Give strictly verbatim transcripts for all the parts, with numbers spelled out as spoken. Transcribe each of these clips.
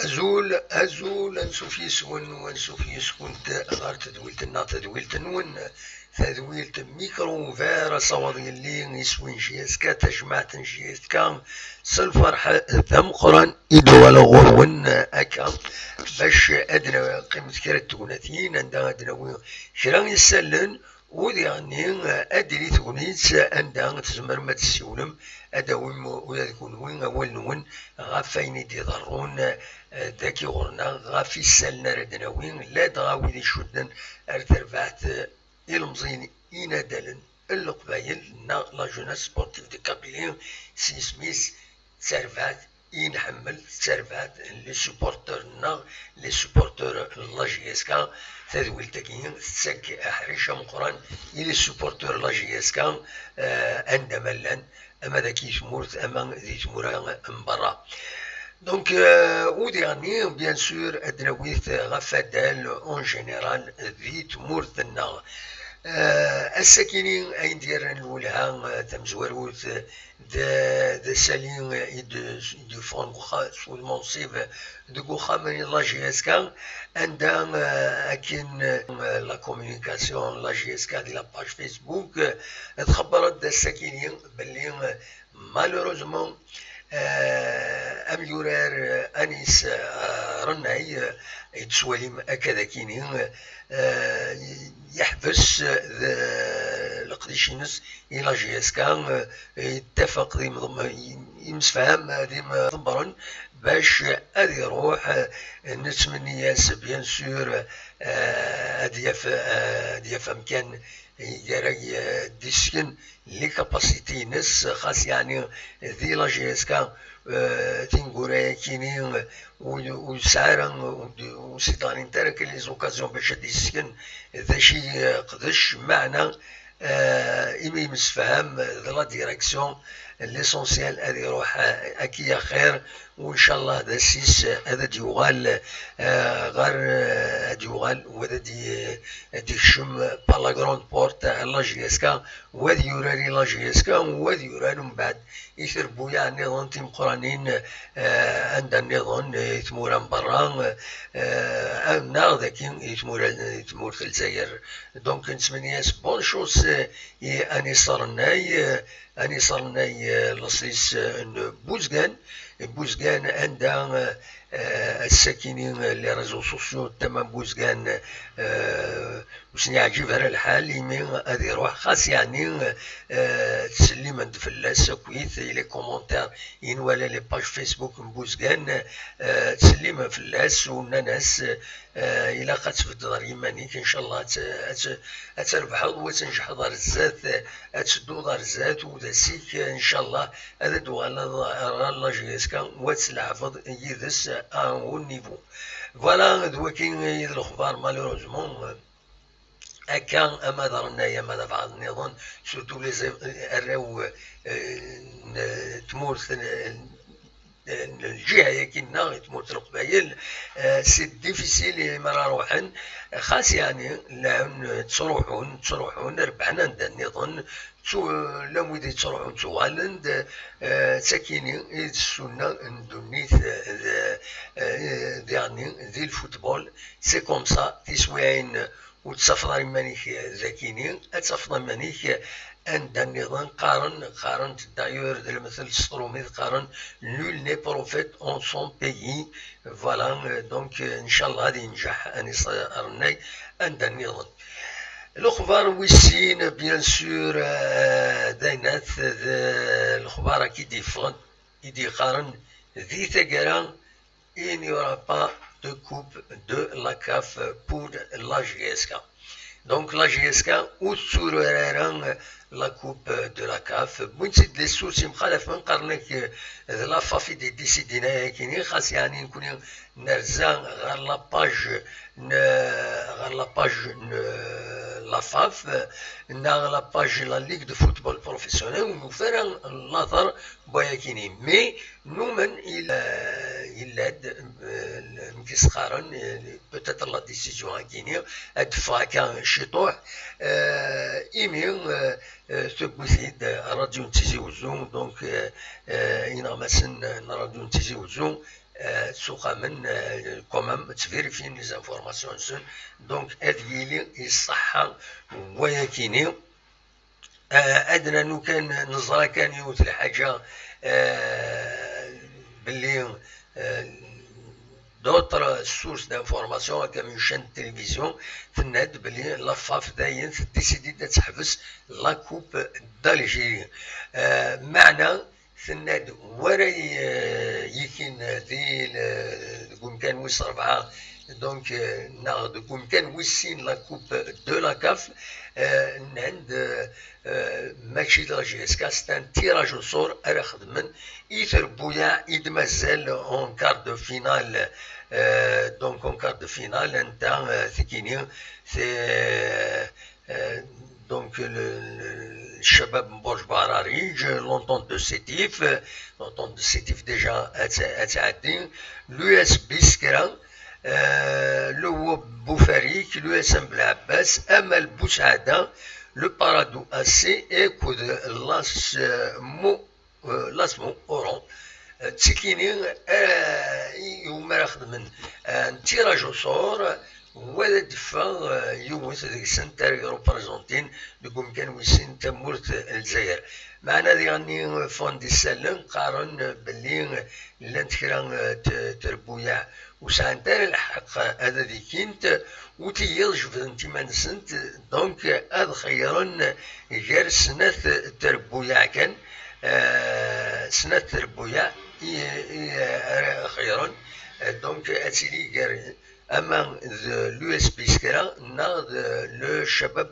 Azul, azul, ansuf yes-wen, ansuf yes-kent ɣer tedwilt-nneɣ, tadwilt-nwen, tadwilt Micro Ouvert, asawaḍ yelli iswi n J S K, tajmaɛt n J S K, s lferḥ d ameqqran i d-uɣaleɣ ɣur-wen akka, bac ad d-nqimet kra n tegnatin, anda ad d-nawi kra n yisallen, u diɣenni ad d-tili tegnit anda tzemrem ad tessiwlem, ad d-tawim ula d kunwi awal-nwen ɣef wayen i d-iḍerrun, eh, dagi ɣur-neɣ, ɣef yisallen ara d-nawi, ladɣa wid icudden ar terbaɛt, eh, ilemẓiyen inadalen n Leqbayel neɣ la jeunesse sportive de Kabylie, s yisem-is d tarbaɛt i nḥemmel, d tarbaɛt n les supporters-nneɣ, les supporters n la J S K. Tadwilt-agi tettak aḥric ameqqran i les supporters n la J S K, eh, anda ma llan, ama dagi di tmurt, ama di tmura n berra. Donc, euh, u diɣenni, bien sûr, ad d-nawi ɣef waddal en général di tmurt-nneɣ. Euh, ass-akini, ayen d-yerran lwelha, euh, tamezwarut, d, d asali i d-, i d-yeffɣen deg uxa-, s wudem unṣib deg uxxam n la J S K, anda, euh, akken, euh, la communication n la J S K di la page Facebook, euh, txebber-d ass-akini belli, euh, malheureusement, euh, amyurar, euh, Anis, euh, Rennay, euh, yettwalim akka d akini, euh, yeḥbes, euh, d, leqdic-ines i la J S K, euh, yettafaq d imḍem-, imsefham d imḍebbren bac ad iruḥ, euh, nettmenni-as, bien sûr, euh, ad yaf, euh, ad yaf amkan i ara, euh, d-isken les capacités-ines, xas yeɛni di la J S K, euh, tineggura-yakini, euh, ur, ur yesɛi ara, ur d-, ur s-d-ɣlint ara kan les occasions bac ad d-isken d acu i yeqdec, meɛna, euh, imi yemsefham d la direction, l'essentiel ad iruḥ, euh, akya xir, u ncallah d ass-is ad d-yuɣal, euh, ɣer, euh, ad d-yuɣal u ad d-, ad d-ikcem par la grande porte ar la J S K, u ad yurar i la J S K, u ad yurar umbeɛd i trebbuyaɛ nniḍen timeqqranin, eh, anda nniḍen, eh, i tmura n berra, eh, neɣ dagi i tmura, i tmurt n Lezzayer. Donc, nettmenni-as bonne chance, eh, i Anis Rennay, eh, Anis Rennay, eh, laṣel-is, eh, n Buzgan, Buzgan anda, eh, eh, ass-akini, eh, les réseaux sociaux, tama n Buzgan, eh, ur sen-yeɛǧib ara lḥal, imi ad iruḥ xas yeɛni, eh, ttsellimen-d fell-as akkit, i les commentaires i nwala les pages Facebook n Buzgan, eh, ttsellimen fell-as u nnan-as, eh, ilaq ad tbeddeḍ ɣer yiman-ik, ncallah ad t-, ad t-, ad trebḥeḍ u ad tnejḥeḍ ɣer zdat, ad tedduḍ ɣer zdat, u d ass-ik, ncallah ad d-tuɣaleḍ ɣer la J S K u ad tleɛbeḍ yid-s à un haut niveau. Voilà, d waki i d lexbar, malheureusement. Akka, ama d Rennay, ama d abɛaḍ nniḍen, surtout les, arraw, euh, n tmurt, n, n lǧiha-yagi-nneɣ, i tmurt n Leqbayel, euh, c'est difficile imi ara ruḥen, xas yeɛni llan ttruḥun, ttruḥun, rebḥen anda nniḍen, ttu-, llan wid yettruḥun ttuɣalen-d, euh, d takini i d ssunna n ddunit, euh, d, euh, diɣenni di lfutbol, c'est comme ça, tiswiɛin ur tettafeḍ ara iman-ik dagini, ad tafeḍ iman-ik anda nniḍen. Qqaren, qqaren-t d'ailleurs d lemtel s trumit, qqaren: "Nul n'est prophète en son pays." Voilà, euh, donc, euh, ncallah ad yenǧeḥ Anis Rennay anda nniḍen. Lexbar wis sin, bien sûr, euh, d aynat, d lexbar-agi d-yeffɣen, i d-yeqqaren di taggara: "Il n'y aura pas de coupe de la CAF pour la J S K." Donc la J S K ur tetturar ara la coupe de la CAF. Wwin-tt-id les sources yemxalafen, qqaren-ak d la FAF i d-yeddisidin ayakini, xas yeɛni nekni nerza ɣer la page n, ɣer la page n la FAF neɣ la page la Ligue de football professionnel, ur nufi ara later n wayakini. Mais numen il-, yella-d, euh, amek i s-qqaren, euh, peut-être la décision-agi-nni ad d-teffeɣ akka ciṭuḥ, euh, imi, euh, euh, tewwi-t-id Radyu n Tizi Wezzu, donc, euh, euh, ineɣmasen n Radyu n Tizi Wezzu, euh, ttuqamen, euh, quand même, ttverifyin les informations-nsen, donc ad yili iṣeḥḥa wayakini. Ah, ad nernu kan, neẓra kan yiwet lḥaǧa, ah, belli, ah, d'autres sources d'information, comme une chaîne de télévision, tenna-d belli la FAF dayen teddisidi-d ad teḥbes la Coupe d'Algérie. Ah, meɛna, tenna-d wara y-, yikin di l-, deg umkan wis rebɛa, donc, euh, neɣ deg umkan wis sin la Coupe de la CAF, euh, nnan-d, euh, mačči d la J S K, c'est un tirage au sort ara xedmen i trebbuyaɛ i d-mazal en quart de finale, euh, donc en quart de finale, anta, euh, tikini, c'est, euh, euh, donc le, le Chabab Borj Bahrariǧ, l'Entente de Sétif, euh, l'Entente de Sétif déjà, ad tt-, ad tɛeddi, l'U S Biskra, euh, le Web Boufarik, l'U S M Belɛebbas, Amal Boussaɛda, le Paradou A C, akked l'As Mo-, euh, l'As Morouan. Euh, d tikini, euh, i, iwumi ara xedmen, euh, un tirage au sort, wa ad d-teffeɣ, euh, yiwet deg-sent ara yereprezantin deg umkan wis sin tamurt n Lezzayer. Meɛna diɣenni, euh, ffɣen-d isallen, qqaren, euh, belli, euh, llant kra, euh, t-, trebbuyaɛ ur sɛant ara lḥeqq ad ad ikint, u tiyiḍ jebdent iman-nsent, donc ad xeyyren gar snat trebbuyaɛ kan, euh, snat trebbuyaɛ i, i ara xeyyren, euh, donc ad tili gar ama d l'U S Biskra neɣ d le Chabab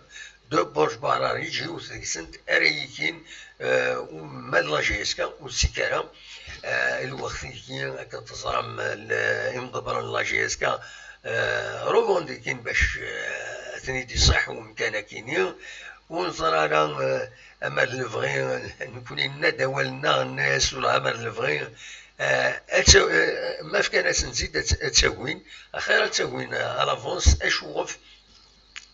de Borj Bahrariǧ, yiwet deg-sent ara yikin, euh, ma d la J S K ur tt-ikk ara, euh, lweqt-agi akken teẓram, euh, l-, imḍebbren n la J S K, euh, revendiqin bac, euh, ad ten-id-iṣaḥ umkan akini, ur neẓra ara, euh, ama d lebɣi, euh, nekni nenna-d awal-nneɣ, nenna-yas ula ama d lebɣi, euh, ad ta-, euh, ma fkan-asen-tt-id ad t-, ad tt-agin, axir ad tt-agin, euh, à l'avance, acuɣef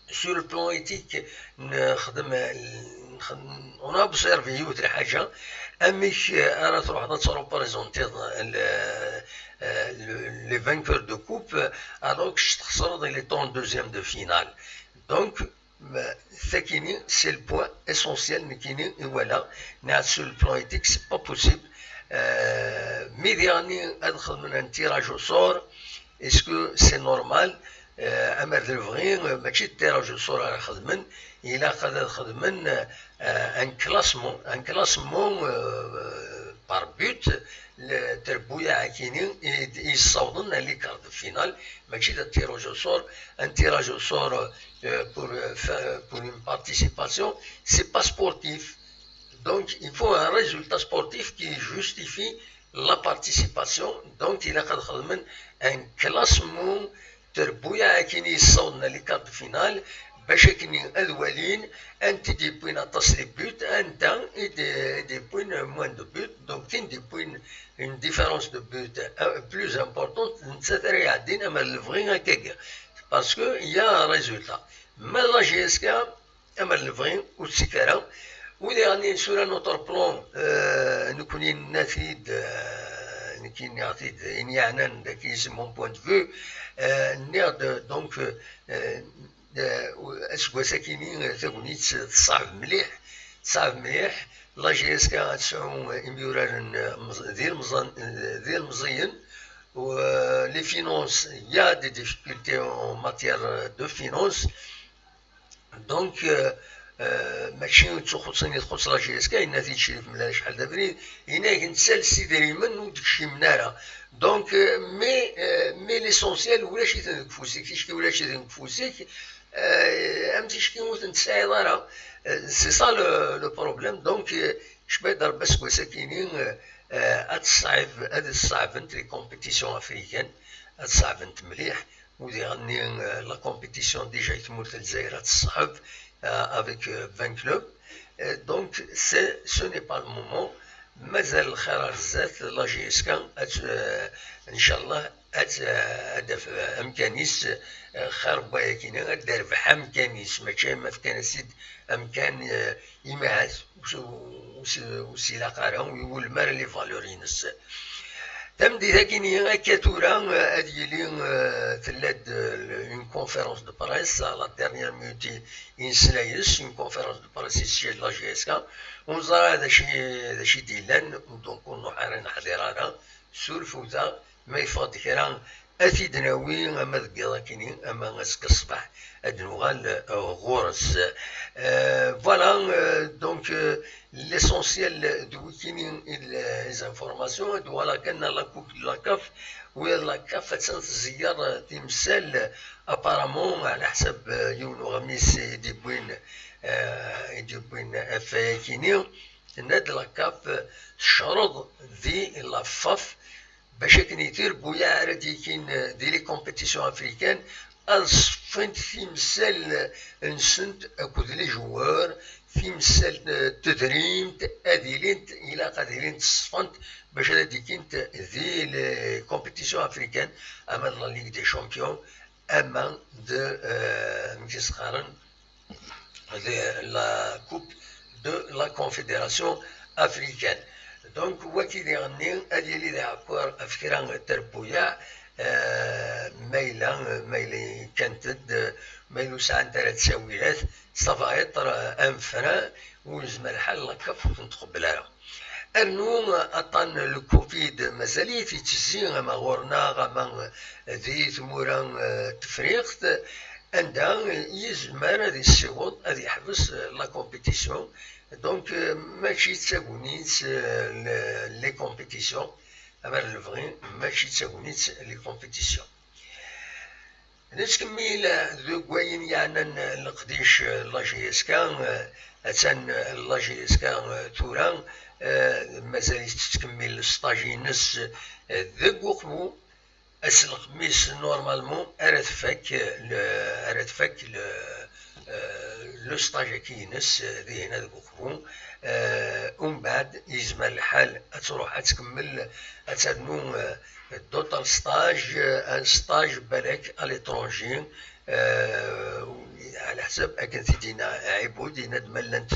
sur le plan éthique, nexdem, nexdem, on a observé yiwet lḥaǧa, amek ara truḥeḍ ad treprezantiḍ le, le, les vainqueurs de coupe, alors que txesreḍ il est en deuxième de finale. Donc, ma, sakini, c'est le point essentiel, nekini, et voilà, sur le plan éthique, c'est pas possible. Euh, mais dernier, ad xedmen un tirage au sort, est-ce que c'est normal? Euh, ama d lebɣi, euh, mačči d tirage au sort ara xedmen, ilaq ad xedmen, euh, un classement, un classement, euh, par but, le trebbuyaɛ akini i, i yessawḍen à les quarts de finale, mačči d tirage au sort, un tirage au sort, euh, pour, euh, faire, pour une participation, c'est pas sportif. Donc, il faut un résultat sportif qui justifie la participation. Donc, ilaq ad xedmen un classement, trebbuyaɛ akini yessawḍen à les quarts de finale, bac akini ad walin anta i d-yewwin aṭas de buts, anta i d-, i d-yewwin moins de buts. Donc, tin d-yewwin une différence de buts, euh, plus importante, nettat ara iɛeddin ama d lebɣi akkagi. Parce que il y a un résultat. Ma d la J S K, ama d lebɣi ur tt-ikk ara. Wid iɣennin sur un autre plan, euh, nekni nenna-t-id, euh, nekki nniɣ-t-id, ayen yeɛnan daki, c'est mon point de vue, euh, nniɣ-d, donc, euh, aseggas-akini tagnit teṣɛeb mliḥ, teṣɛeb mliḥ. La J S K ad tesɛu imyuraren d ilmeẓyen, les finances, il y a des difficultés en matière de finances. Donc, euh, euh, mačči d tuxuṣṣin i txuṣṣ la J S K, yenna-t-id Crif Mlal acḥal d abrid, yenna-ak netta s idrimen ur d-kcimen ara. Donc, euh, mais, euh, mais l'essentiel, ulac-iten deg ufus-ik, ticki ulac-iten deg ufus-ik, euh, am ticki ur ten-tesɛiḍ ara. Euh, c'est ça le, le problème. Donc, euh, cbad Rebbi aseggas-akini, euh, euh, ad ṣɛib, ad ṣɛibent les compétitions africaines, ad ṣɛibent mliḥ. Udiɣ-nni, euh, la compétition déjà i tmurt n Lezzayer ad teṣɛeb, euh, avec, euh, vingt clubs. Euh, donc, c'est, ce n'est pas le moment. Mazal lxir ar zdat, la J S K, ad, euh, ncallah, ad, ad taf amkan-is, euh, xir n wayakini, ad d-terbeḥ amkan-is, mačči ma fkan-as-id amkan, euh, imahat, ur s-, ur s-, ur s-ilaq ara, ur iwulem ara les valeurs-ines. Tameddit-akini akka tura, euh, ad yili, euh, tella-d, euh, une conférence de presse à la dernière minute i nesla yes, une conférence de presse i siège la J S K. Ur neẓri ara d acu i, d acu i d-yellan, donc ur nruḥ ara neḥḍir ara. Suref-aɣ ma yeffeɣ-d kra, ad t-id-nawi ama deg yiḍ akini, ama azekka ṣṣbeḥ, ad nuɣal, euh, ɣur-s. Euh, voilà, euh, donc, euh, l'essentiel d wikini i d les informations, ad uɣaleɣ kan la coupe de la CAF, wala la CAF attan tzeyyer, euh, timsal, euh, apparemment, ɛla ḥsab, euh, yiwen uɣmis i d-yewwin, euh, i d-yewwin ɣef wayakini, tenna-d la CAF, euh, tecreḍ di la FAF, bac akken i tirbuyaɛ ara d-yekin, euh, di les compétitions africaines, ad ṣeffent timsal-nsent akked les joueurs, timsal, euh, n tedrimt, ad ilint, ilaq ad ilint ṣeffent bac ad d-ikint di les compétitions africaines, ama de la Ligue des Champions, ama de, euh, amek i s-qqaren, de la Coupe de la Confédération africaine. Donc, wagi diɣenni ad yili d aɛekkur ɣef kra n trebbuyaɛ, euh, ma yella, ma yella kkant-d, ma yella ur sɛant ara ttawilat, ça va être, euh, un frein ur yezmer lḥal la CAF ur ten-tqebbel ara. Rnu aṭṭan n le covid mazal-it ittezzi ama ɣur-neɣ ama di tmura, eh, n Tefriqt, anda yezmer ad yessiweḍ ad yeḥbes, eh, la compétition. Donc, eh, mačči d tagnit, eh, le-, les compétitions, ama d lebɣi, mačči d tagnit les compétitions. Nettkemmil deg wayen yeɛnan leqdic n la J S K, attan la J S K tura, eh, mazal-itt tettkemmil stage-ines deg Uqbu. Ass n lexmis, normalement, ara tfak le, ara tfak le, eh, le stage-agi-ines, eh, dihin deg Uqbu. Eh, umbeɛd, yezmer lḥal ad truḥ ad tkemmel, ad ternu, eh, d'autres stages, eh, un stage balak à l'étranger, eh, ɛla ḥsab akken t-id-yenna Ɛibud, yenna-d ma llant,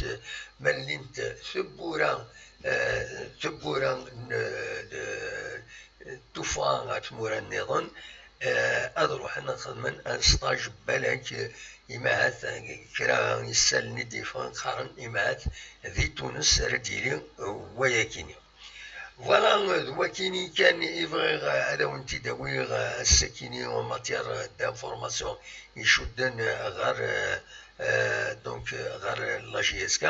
ma llint tewwura, eh, tewwura n, n, tuffɣa ɣer tmura nniḍen, eh, ad ruḥen ad xedmen un stage balak, eh, imahat, eh, kra n yisallen i d-yeffɣen qqaren imahat di Tunes ara d-yili, eh, wayakini. Voilà, eh, d wakini kan i bɣiɣ, eh, ad awen-t-id-awiɣ, eh, ass-akini en matière, eh, d'information icudden, eh, ɣer, eh, eh, donc, eh, ɣer la J S K.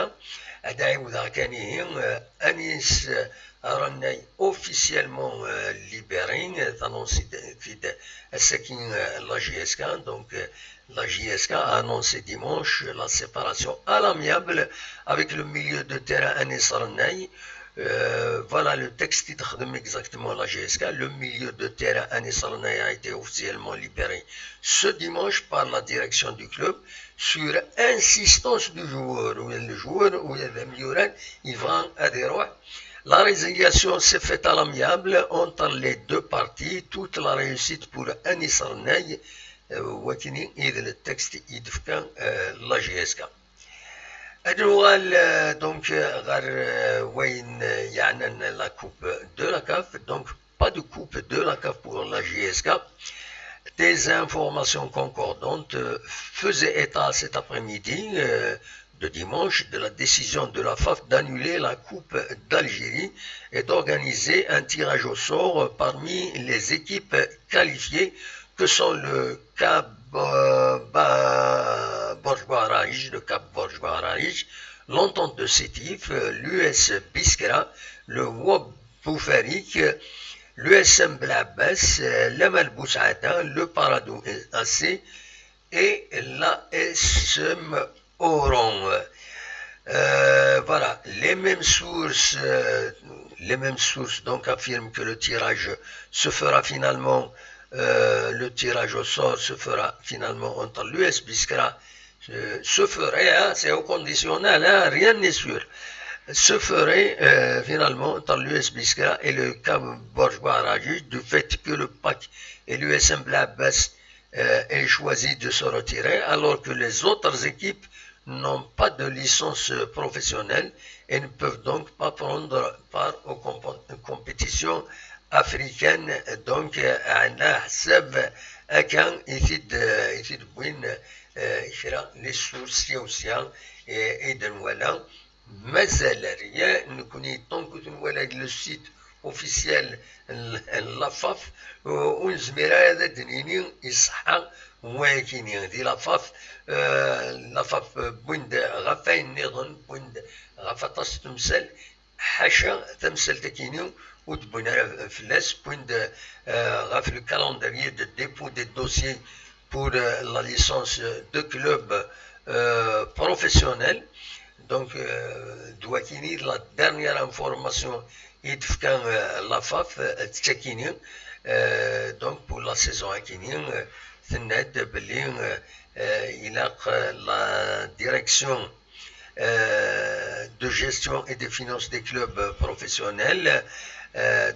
Ad ɛiwdeɣ kan ihi, eh, Anis, eh, Rennay officiellement, euh, libéré, euh, est annoncé de, de, ass-agi, euh, la J S K. Donc, euh, la J S K a annoncé dimanche la séparation à l'amiable avec le milieu de terrain Anis Rennay. Euh, voilà le texte qui donne exactement la J S K. Le milieu de terrain Anis Rennay a été officiellement libéré ce dimanche par la direction du club sur insistance du joueur. Le joueur, ou le milieu, il va à des rois. La résiliation s'est faite à l'amiable entre les deux parties. Toute la réussite pour Anis Rennay, euh, wakini i d le texte i d-tefka, euh, la J S K. Ad nuɣal, euh, donc, euh, ɣer, euh, wayen, euh, yeɛnan la coupe de la CAF. Donc, pas de coupe de la CAF pour la J S K. des informations concordantes, euh, faisait état cet après-midi, euh, de dimanche, de la décision de la FAF d'annuler la Coupe d'Algérie et d'organiser un tirage au sort parmi les équipes qualifiées que sont le Cab, euh, Ba-, Borj Boaraj, le Cab Borj Boaraj, l'Entente de Sétif, euh, l'U S Biskra, le Wab Boufarik, l'U S M Blabès, euh, l'Amal Boussaada, le Paradou A C et l'A S M Oran. Euh, voilà, les mêmes sources, euh, les mêmes sources donc affirment que le tirage se fera finalement, euh, le tirage au sort se fera finalement entre l'U S Biskra, euh, se ferait, hein, c'est au conditionnel, hein, rien n'est sûr, se ferait euh, finalement entre l'U S Biskra et le Cab Borj Boaraj du fait que le pack et l'U S M Blabès euh, aient choisi de se retirer, alors que les autres équipes n'ont pas de licence professionnelle et ne peuvent donc pas prendre part aux compétitions africaines. Donc, euh, على حسب هكا يفيد يفيد بوين كرا les sources aussi, et de voilà. Mazal rien, nekkni tant que tu vois le site officiel n la FAF, ur nezmir ara ad d-nini iṣeḥḥa wayakini. Di la FAF, la FAF wwin-d ɣef wayen nniḍen, wwin-d ɣef aṭas n temsal, ḥaca tamsalt-akini ur d-wwin ara fell-as, wwin-d ɣef le calendrier de dépôt des dossiers pour la licence de club professionnel. Donc, d wakini la dernière information i d-tefka la FAF, d takini. Donc, pour la saison-akini, tenna-d belli ilaq la direction de gestion et des finances des clubs professionnels,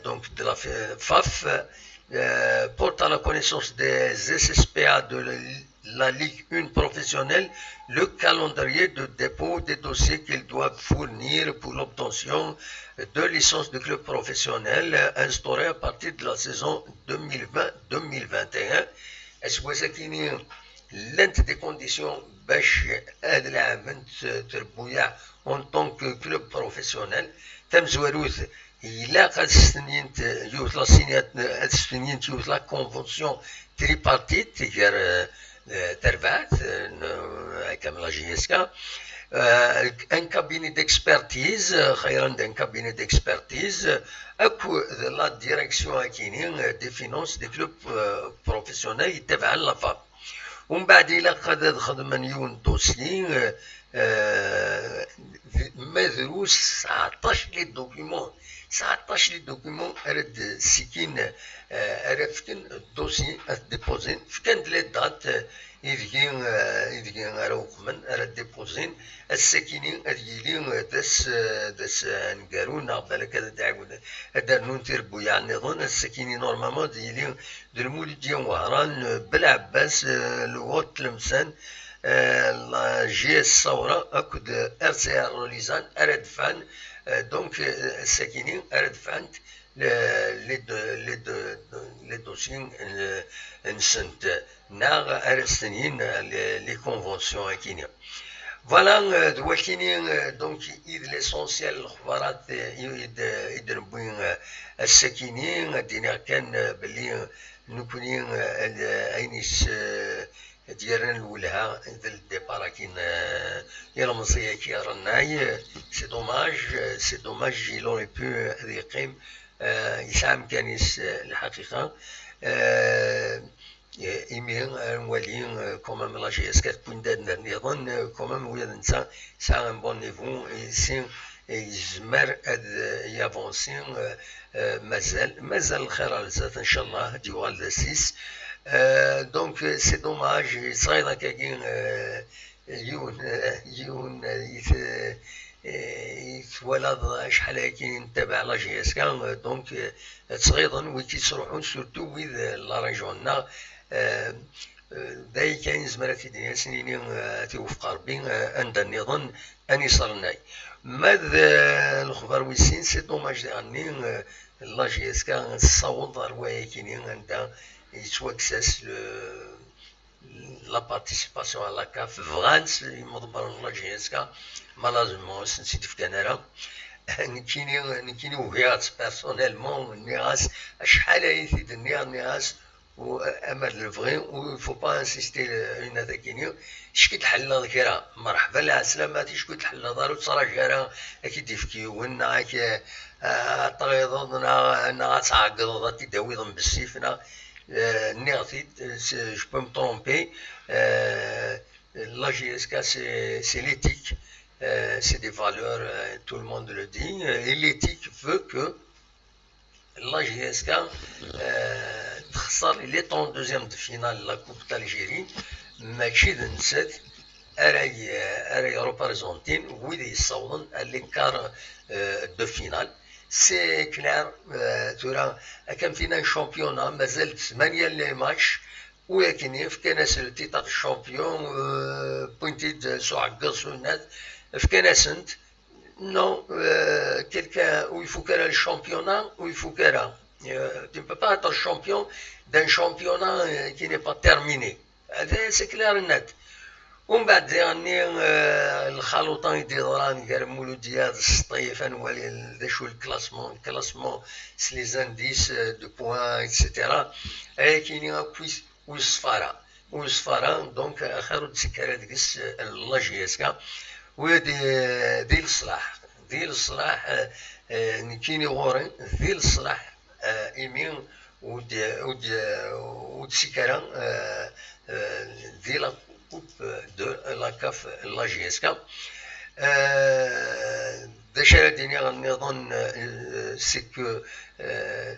donc de la FAF, porte à la connaissance des S S P A de la Ligue un professionnelle le calendrier de dépôt des dossiers qu'ils doivent fournir pour l'obtention de licence de club professionnel instaurée à partir de la saison deux mille vingt deux mille vingt et un. Aseggas-akini, llant des conditions باش ad laɛbent trebbuyaɛ en tant que club professionnel. Tamezwarut, ilaq ad stenint yiwet la signat-, ad stenint yiwet la convention tripartite gar tarbaɛt, la J S K, un cabinet d'expertise, xayran d'un cabinet d'expertise, akked la direction akini des finances des clubs professionnels yettabaɛen la FAF. Umbeɛd ilaq ad xedmen yiwen dossier, ma drus tesɛeṭṭac les documents, tesɛeṭṭac les documents ara d-sikin, ara fken dossier ad déposin, fkan-d les dates ideg, ideg ara uqmen, ara déposin. Ass-akini ad yili d ass, d ass aneggaru, neɣ balak ad d-ɛiwden ad d-rnun tirebbuyaɛ nniḍen. Ass-akini normalement ad yili d Lmulud Zya Wehran, Belɛebbas, Lwuṭ Tlemsan, la J S Sawra akked R C R Lulizan ara d-fan. Donc ass-akini ara d-fant les, les dossiers-nsent, neɣ ara stenyin les conventions akini. Voilà, d wakini donc i d l'essentiel lexbarat i d-newwi ass-akini. Ad d-iniɣ kan belli nekkni ayen is ad d-yerren lwelha d le départ-agi n yilemẓi-agi Rennay. C'est dommage, c'est dommage, il aurait pu ad yeqqim. Yesɛa amkan-is lḥaqiqa. Imi ara nwali quand même la J S K tewwi-d adrar nniḍen, quand même wiyaḍ netta yesɛa un bon niveau, et si yezmer ad yavansi, mazal, mazal lxir ar zdat, ncallah ad yuɣal d assis. Donc c'est dommage, yettɣiḍ akkagi yiwen, yiwen i twalaḍ acḥal ayagi nettabaɛ la J S K, donc ttɣiḍen wid yettruḥun, surtout wid la région-nneɣ. D aya kan i nezmer ad t-id-nini, ad t-iwefeq Rebbi, anda nniḍen ad nisernay. Ma d lexbar wis sin, c'est dommage diɣenni la J S K tessaweḍ ɣer wayakini anda yettwakkes-as le la participation à la CAF, bɣan s yimḍebbren n la J S K, malheureusement ur sen-tt-id-fkan ara. Nekkini, nekkini ugiɣ-tt personnellement, nniɣ-as acḥal ay t-id-nniɣ, nniɣ-as, u-, ama d lebɣi, u il faut pas insister, euh, une heure akini, cki tḥelleḍ kra, merḥba lɛeslama, ticki tḥelleḍ ara, ur ttṛaǧu ara ad k-id-yefk yiwen, neɣ ad k-, ad tawiḍeḍ, neɣ, neɣ ad tɛeggḍeḍ ad t-id-tawiḍ n bessif, neɣ, euh, nniɣ-t-id, euh, je peux me tromper, euh, la J S K, c'est, c'est l'éthique, euh, c'est des valeurs, euh, tout le monde le dit, euh, et l'éthique veut que la J S K, euh, texṣer les trente-deuxièmes de finale la Coupe d'Algérie, mačči d nettat ara y-, ara yreprezantin wid yessawḍen à l'écart, euh, de finale. C'est clair, euh, tura, akken am-tiniḍ championnat, mazal-d tmanya n les matchs, u akken fkan-as le titre de champion, euh, wwin-t-id s uɛeggeḍ s unat, fkan-asen-t. Non, euh, quelqu'un, ur ifuk ara le championnat, ur ifuk ara. Euh, tu ne peux pas être champion d'un championnat, euh, qui n'est pas terminé. C'est clair et net. Umbeɛd diɣenni, euh, lxaluṭa i d-yeḍran gar Mulud Yad d Sṭif, ad nwali d acu le classement, le classement s les indices, euh, de points, et cetera. Ayakini akk ur yeṣfa ara. Ur yeṣfa ara, donc, axir ur d-ttekk ara deg-s, euh, la J S K. Ula di, di leṣlaḥ, di leṣlaḥ, euh, euh, nekkini ɣur-i, di leṣlaḥ, euh, imi ur d-, ur d-, ur d-ttekk ara, euh, euh, di la coupe de la CAF la J S K. Euh, d acu ara d-iniɣ nniḍen, euh, c'est que, euh,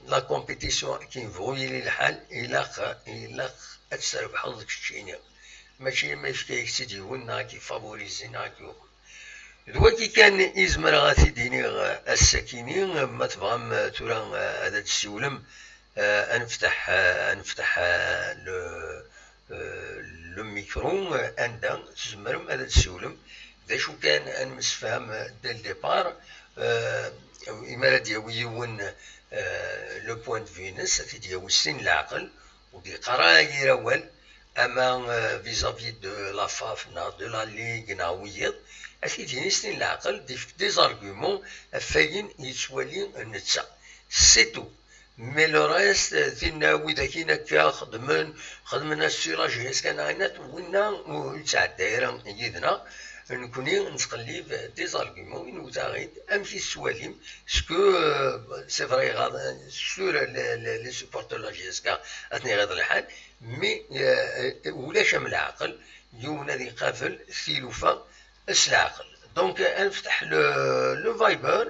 la compétition akken yebɣu yili lḥal, ilaq, ilaq ad tt-trebḥeḍ keččini. Mačči ma yefka-yak-tt-id yiwen, neɣ ad k-yefavorizi, neɣ ad k-yuɣ. D wagi kan i zemreɣ ad t-id-iniɣ ass-akini. Ma tebɣam, eh, tura, eh, ad d-tessiwlem, eh, ad nefteḥ, eh, ad nefteḥ, eh, le, eh, le micro, eh, anda tzemrem ad d-tessiwlem. D acu kan, ad nemsefham, eh, dès le départ, eh, imi ara d-yawi yiwen, eh, le point de vue-ines, ad t-id-yawi s tin leɛqel, ur d-yeqqar ara yir awal, ama, euh, vis-à-vis de la faf, neɣ de la ligue, neɣ wiyiḍ, ad t-id-yini s tin leɛqel, d-ifk des arguments ɣef wayen yettwali netta. C'est tout. Mais le reste, euh, tinna, widak-in akka xedmen, xedmen-as si la J S K neɣ ayen, winna ur yettɛedday ara yid-neɣ. Nekkni nettqellib des arguments, i nwet-aɣ-id amek i tettwalim, ce que, euh, c'est vrai, sur les, les, les supporters de la J S K, ad ten-iɣiḍ lḥal, mais, euh, ulac am leɛqel, yiwen ad iqabel tilufa s leɛqel. Donc, ad nefteḥ le, le Viber,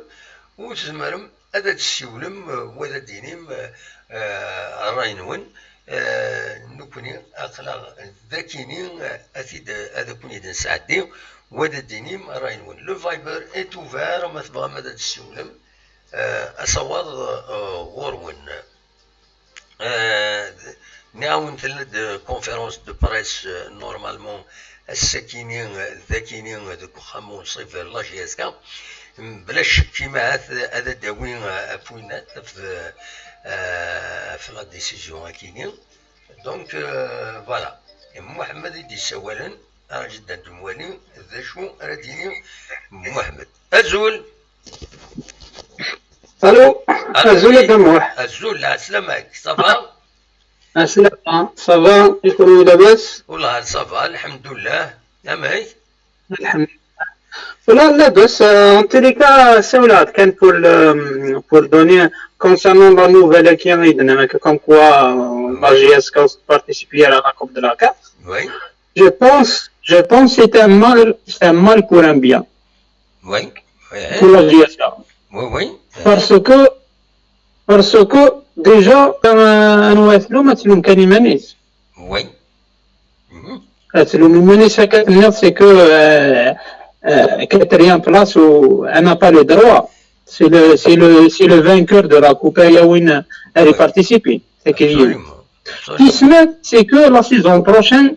u tzemrem ad d-tessiwlem, euh, u ad d-tinim, euh, euh, ṛṛay-nwen. Euh, nekkni aql-aɣ dakini, euh, ad t-id, ad ken-id-nesɛeddi, u ad d-tinim ṛṛay-nwen. Le Viber est ouvert, ma tebɣam ad d-tessiwlem, euh, asawaḍ, euh, ɣur-wen. Euh, nniɣ-awen tella-d conférence de presse, euh, normalement, ass-akini, euh, dakini, euh, deg uxxam unṣib la J S K. Mebla ccekk, imahat ad d-tawi, euh, apwinat ɣef, euh, ɣef la décision akini. Donc, euh, voilà. Muḥemmed i d-yessawalen, ara jidda d-nwali d acu ara d-yini Muḥemmed. Azul! Allô. Azul a Dda Muḥ. Azul, lɛeslama-k, ça va? Aslama, ça va? I kunwi labas? Wellah ça va, lḥemdullah. Amek? Lḥemdullah. Wala labas, euh, en tous les cas, ssawleɣ-d kan pour le, pour donner concernant la nouvelle qui est, comme quoi, euh, la J S K participe à la Coupe de la CAF. Oui. Je pense, je pense que c'est un mal, c'est un mal pour un bien. Oui. Oui. Pour la J S K. Oui, oui. Parce que, parce que déjà, euh, anwa i tlum, ad tlum kan iman-is. Oui. Mhm. Ad tlum iman-is, akka tenniḍ, c'est que, euh, euh, quatrième place, ou, elle n'a pas le droit. C'est le, c'est le, c'est le vainqueur de la Coupe, il y a une, elle est Oui. Participée. C'est qu'il y a. Absolument. Absolument. Tis-neuf, c'est que la saison prochaine,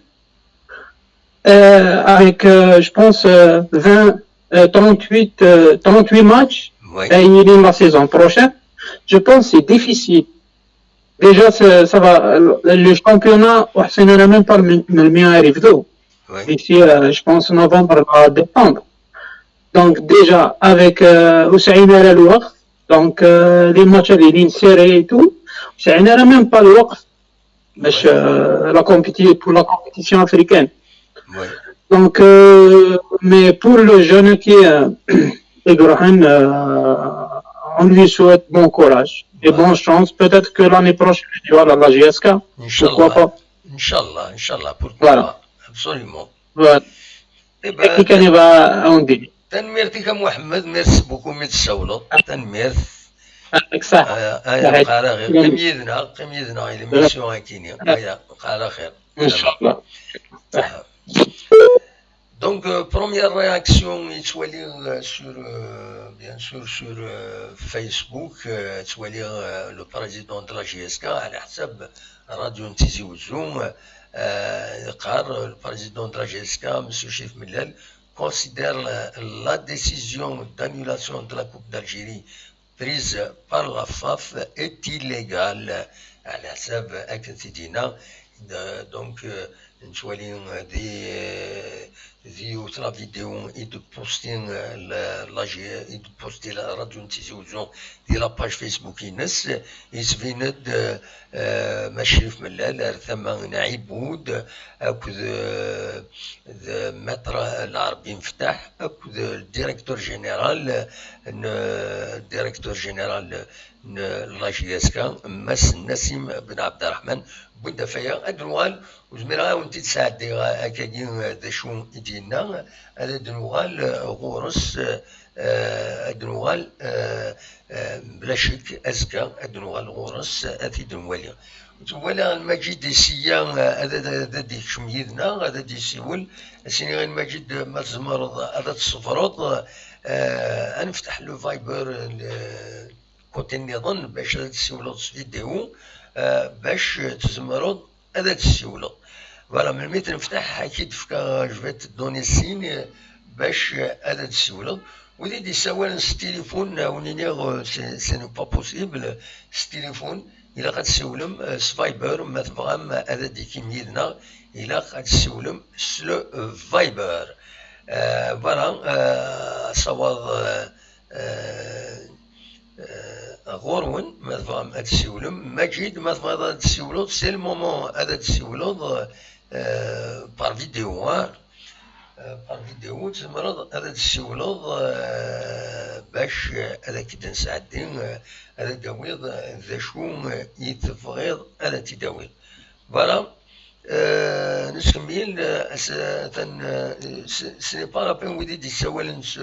euh, avec, euh, je pense, euh, vingt, euh, trente-huit, euh, trente-huit matchs, Oui. et il est la saison prochaine. Je pense que c'est difficile. Déjà, ça va. Le championnat, on ne sait même pas le mien arrive d'où. D'ici, euh, je pense, novembre à décembre. Donc, déjà, avec euh, Hussein Al Waqf, donc euh, les matchs, les lignes serrées et tout, Hussein n'a même pas le Waqf. Mais, euh, la compétition, pour la compétition africaine. Donc, euh, mais pour le jeune qui est euh, Ibrahim, euh, on lui souhaite bon courage et bonne chance. Peut-être que l'année prochaine, il y aura la J S K. Pourquoi pas? Inch'Allah, Inch'Allah, pourquoi pas? Absolument. Voilà. Et ben, tanemmirt-ik a Mohamed, merci beaucoup mi d-tsawleḍ. Tanemmirt. Qqim yid-neɣ, qqim yid-neɣ i l'émission akini. Qqim axir. Inch'Allah. Donc, euh, première réaction, yettwali euh, sur, euh, bien sûr, sur euh, Facebook, euh, yettwali euh, le président de la J S K, على حسب راديو Tizi Ouzou, euh, le président de la J S K, M. Chérif Mellal, considère la, la décision d'annulation de la Coupe d'Algérie prise par la FAF est illégale. على حسب akken t-id-yenna. Donc, euh, nettwali di, di yiwet la vidéo i d-posti la, la, i d-posti la radio n Tizi Ouzou di la page Facebook-ines, yettbin-d euh, Mac Chérif Mellal ar tama n Ɛibud akked euh, d Maître Lɛerbi Meftaḥ akked le directeur général n, directeur général n la J S K, Mass Nassim Ben Abderrahman. Wwin-d ɣef waya, ad nuɣal, ur zmireɣ ad awen-t-id-sɛeddiɣ akkagi d acu i d-yenna, ad d-nuɣal ɣur-s, eh, ad d-nuɣal, eh, eh, bla ccek azekka ad d-nuɣal ɣur-s ad t-id-nwali. Twala Lmajid issya, eh, ad, ad, ad d-ikcem yid-neɣ, ad d-isiwel, ad s-iniɣ i Lmajid ma tzemreḍ ad, ad tṣebreḍ, eh, ad nefteḥ le Viber, le, côté nniḍen bac ad d-tessiwleḍ s vidéo, eh, bac tzemreḍ ad d-tessiwleḍ. Voilà, melmi t-nefteḥ ad k-id-fkeɣ, je vais te donner signe, eh, bac ad d-tessiwleḍ. Wid i d-yessawalen s tilifun, eh, wen-iniɣ, eh, c'est, ce n'est pas possible, s tilifun, ilaq ad tessiwlem, eh, s Viber, ma tebɣam ad d-tikim yid-neɣ, ilaq ad tessiwlem s le, eh, Viber. Eh, voilà, eh, asawaḍ, eh, eh, eh, ɣur-wen, ma tebɣam ad tessiwlem. Maǧid, ma tebɣiḍ ad tessiwleḍ, c'est le moment ad d-tessiwleḍ, eh, par vidéo, hein. Eh, par vidéo, tzemreḍ ad d-tessiwleḍ, eh, bac, eh, ad ak-d-nesɛeddi, eh, ad d-tawiḍ, eh, d acu, eh, i tebɣiḍ ad t-id-tawiḍ. Voilà. Euh, nettkemmil, euh, s-, atan, euh, ce, ce n'est pas la peine wid i d-yessawalen s,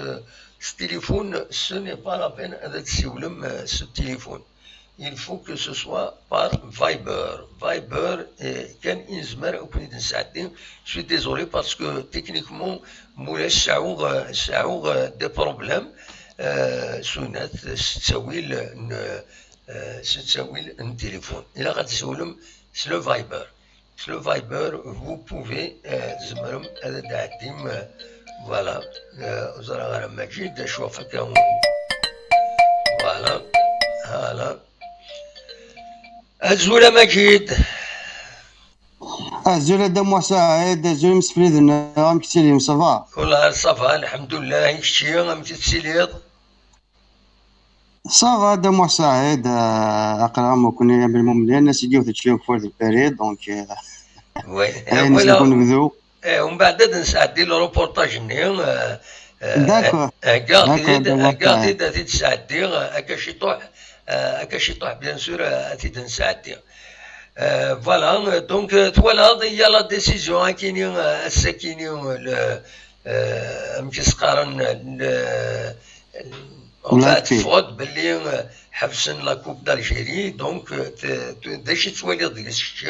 s tilifun, ce n'est pas la peine ad d-tessiwlem, euh, s tilifun. Il faut que ce soit par Viber. Viber, euh, kan i nezmer ad ken-id-nesɛeddi. Je suis désolé parce que techniquement, mulac, sɛuɣ, euh, sɛuɣ, euh, des problèmes, euh, s unat, s ttawil n, euh, s ttawil n tilifun. Ilaq ad tessiwlem s le Viber. S le Viber, vous pouvez, euh, tzemrem ad d-tɛeddim, euh, voilà, euh, ur ẓriɣ ara Maǧid, acu ɣef akka. Voilà, voilà. Azul a Maǧid. Azul a Dda Muḥ Saɛid, azul imsefliden, amek tettiliḍ, ça va? Wellah, ça va, lḥemdullah, i kečči, amek tettiliḍ? Ça va, Dda Muḥ Saɛid, euh, aql-aɣ am wakni am lmumnin, ass-agi ur tečči akeffay d lpari, donc, euh, oui, ayen voilà. Nebdu. Eh, umbeɛd ad nesɛeddi le reportage-nni, euh, euh, d'accord, d'accord, Dda Muḥ Saɛid, ad t-id-sɛeddi, euh, akka ciṭuḥ, euh, akka ciṭuḥ, bien sûr, euh, ad t-id-nesɛeddi. Euh, voilà, euh, donc, euh, twalaḍ, il y a la décision, akini, euh, ass-akini, euh, le, euh, amek i s-qqaren, le, Enfin, teffeɣ-d belli, euh, ḥebsen la Coupe d'Algérie, donc, euh, t-, t-, d acu i tettwaliḍ deg-s kečči?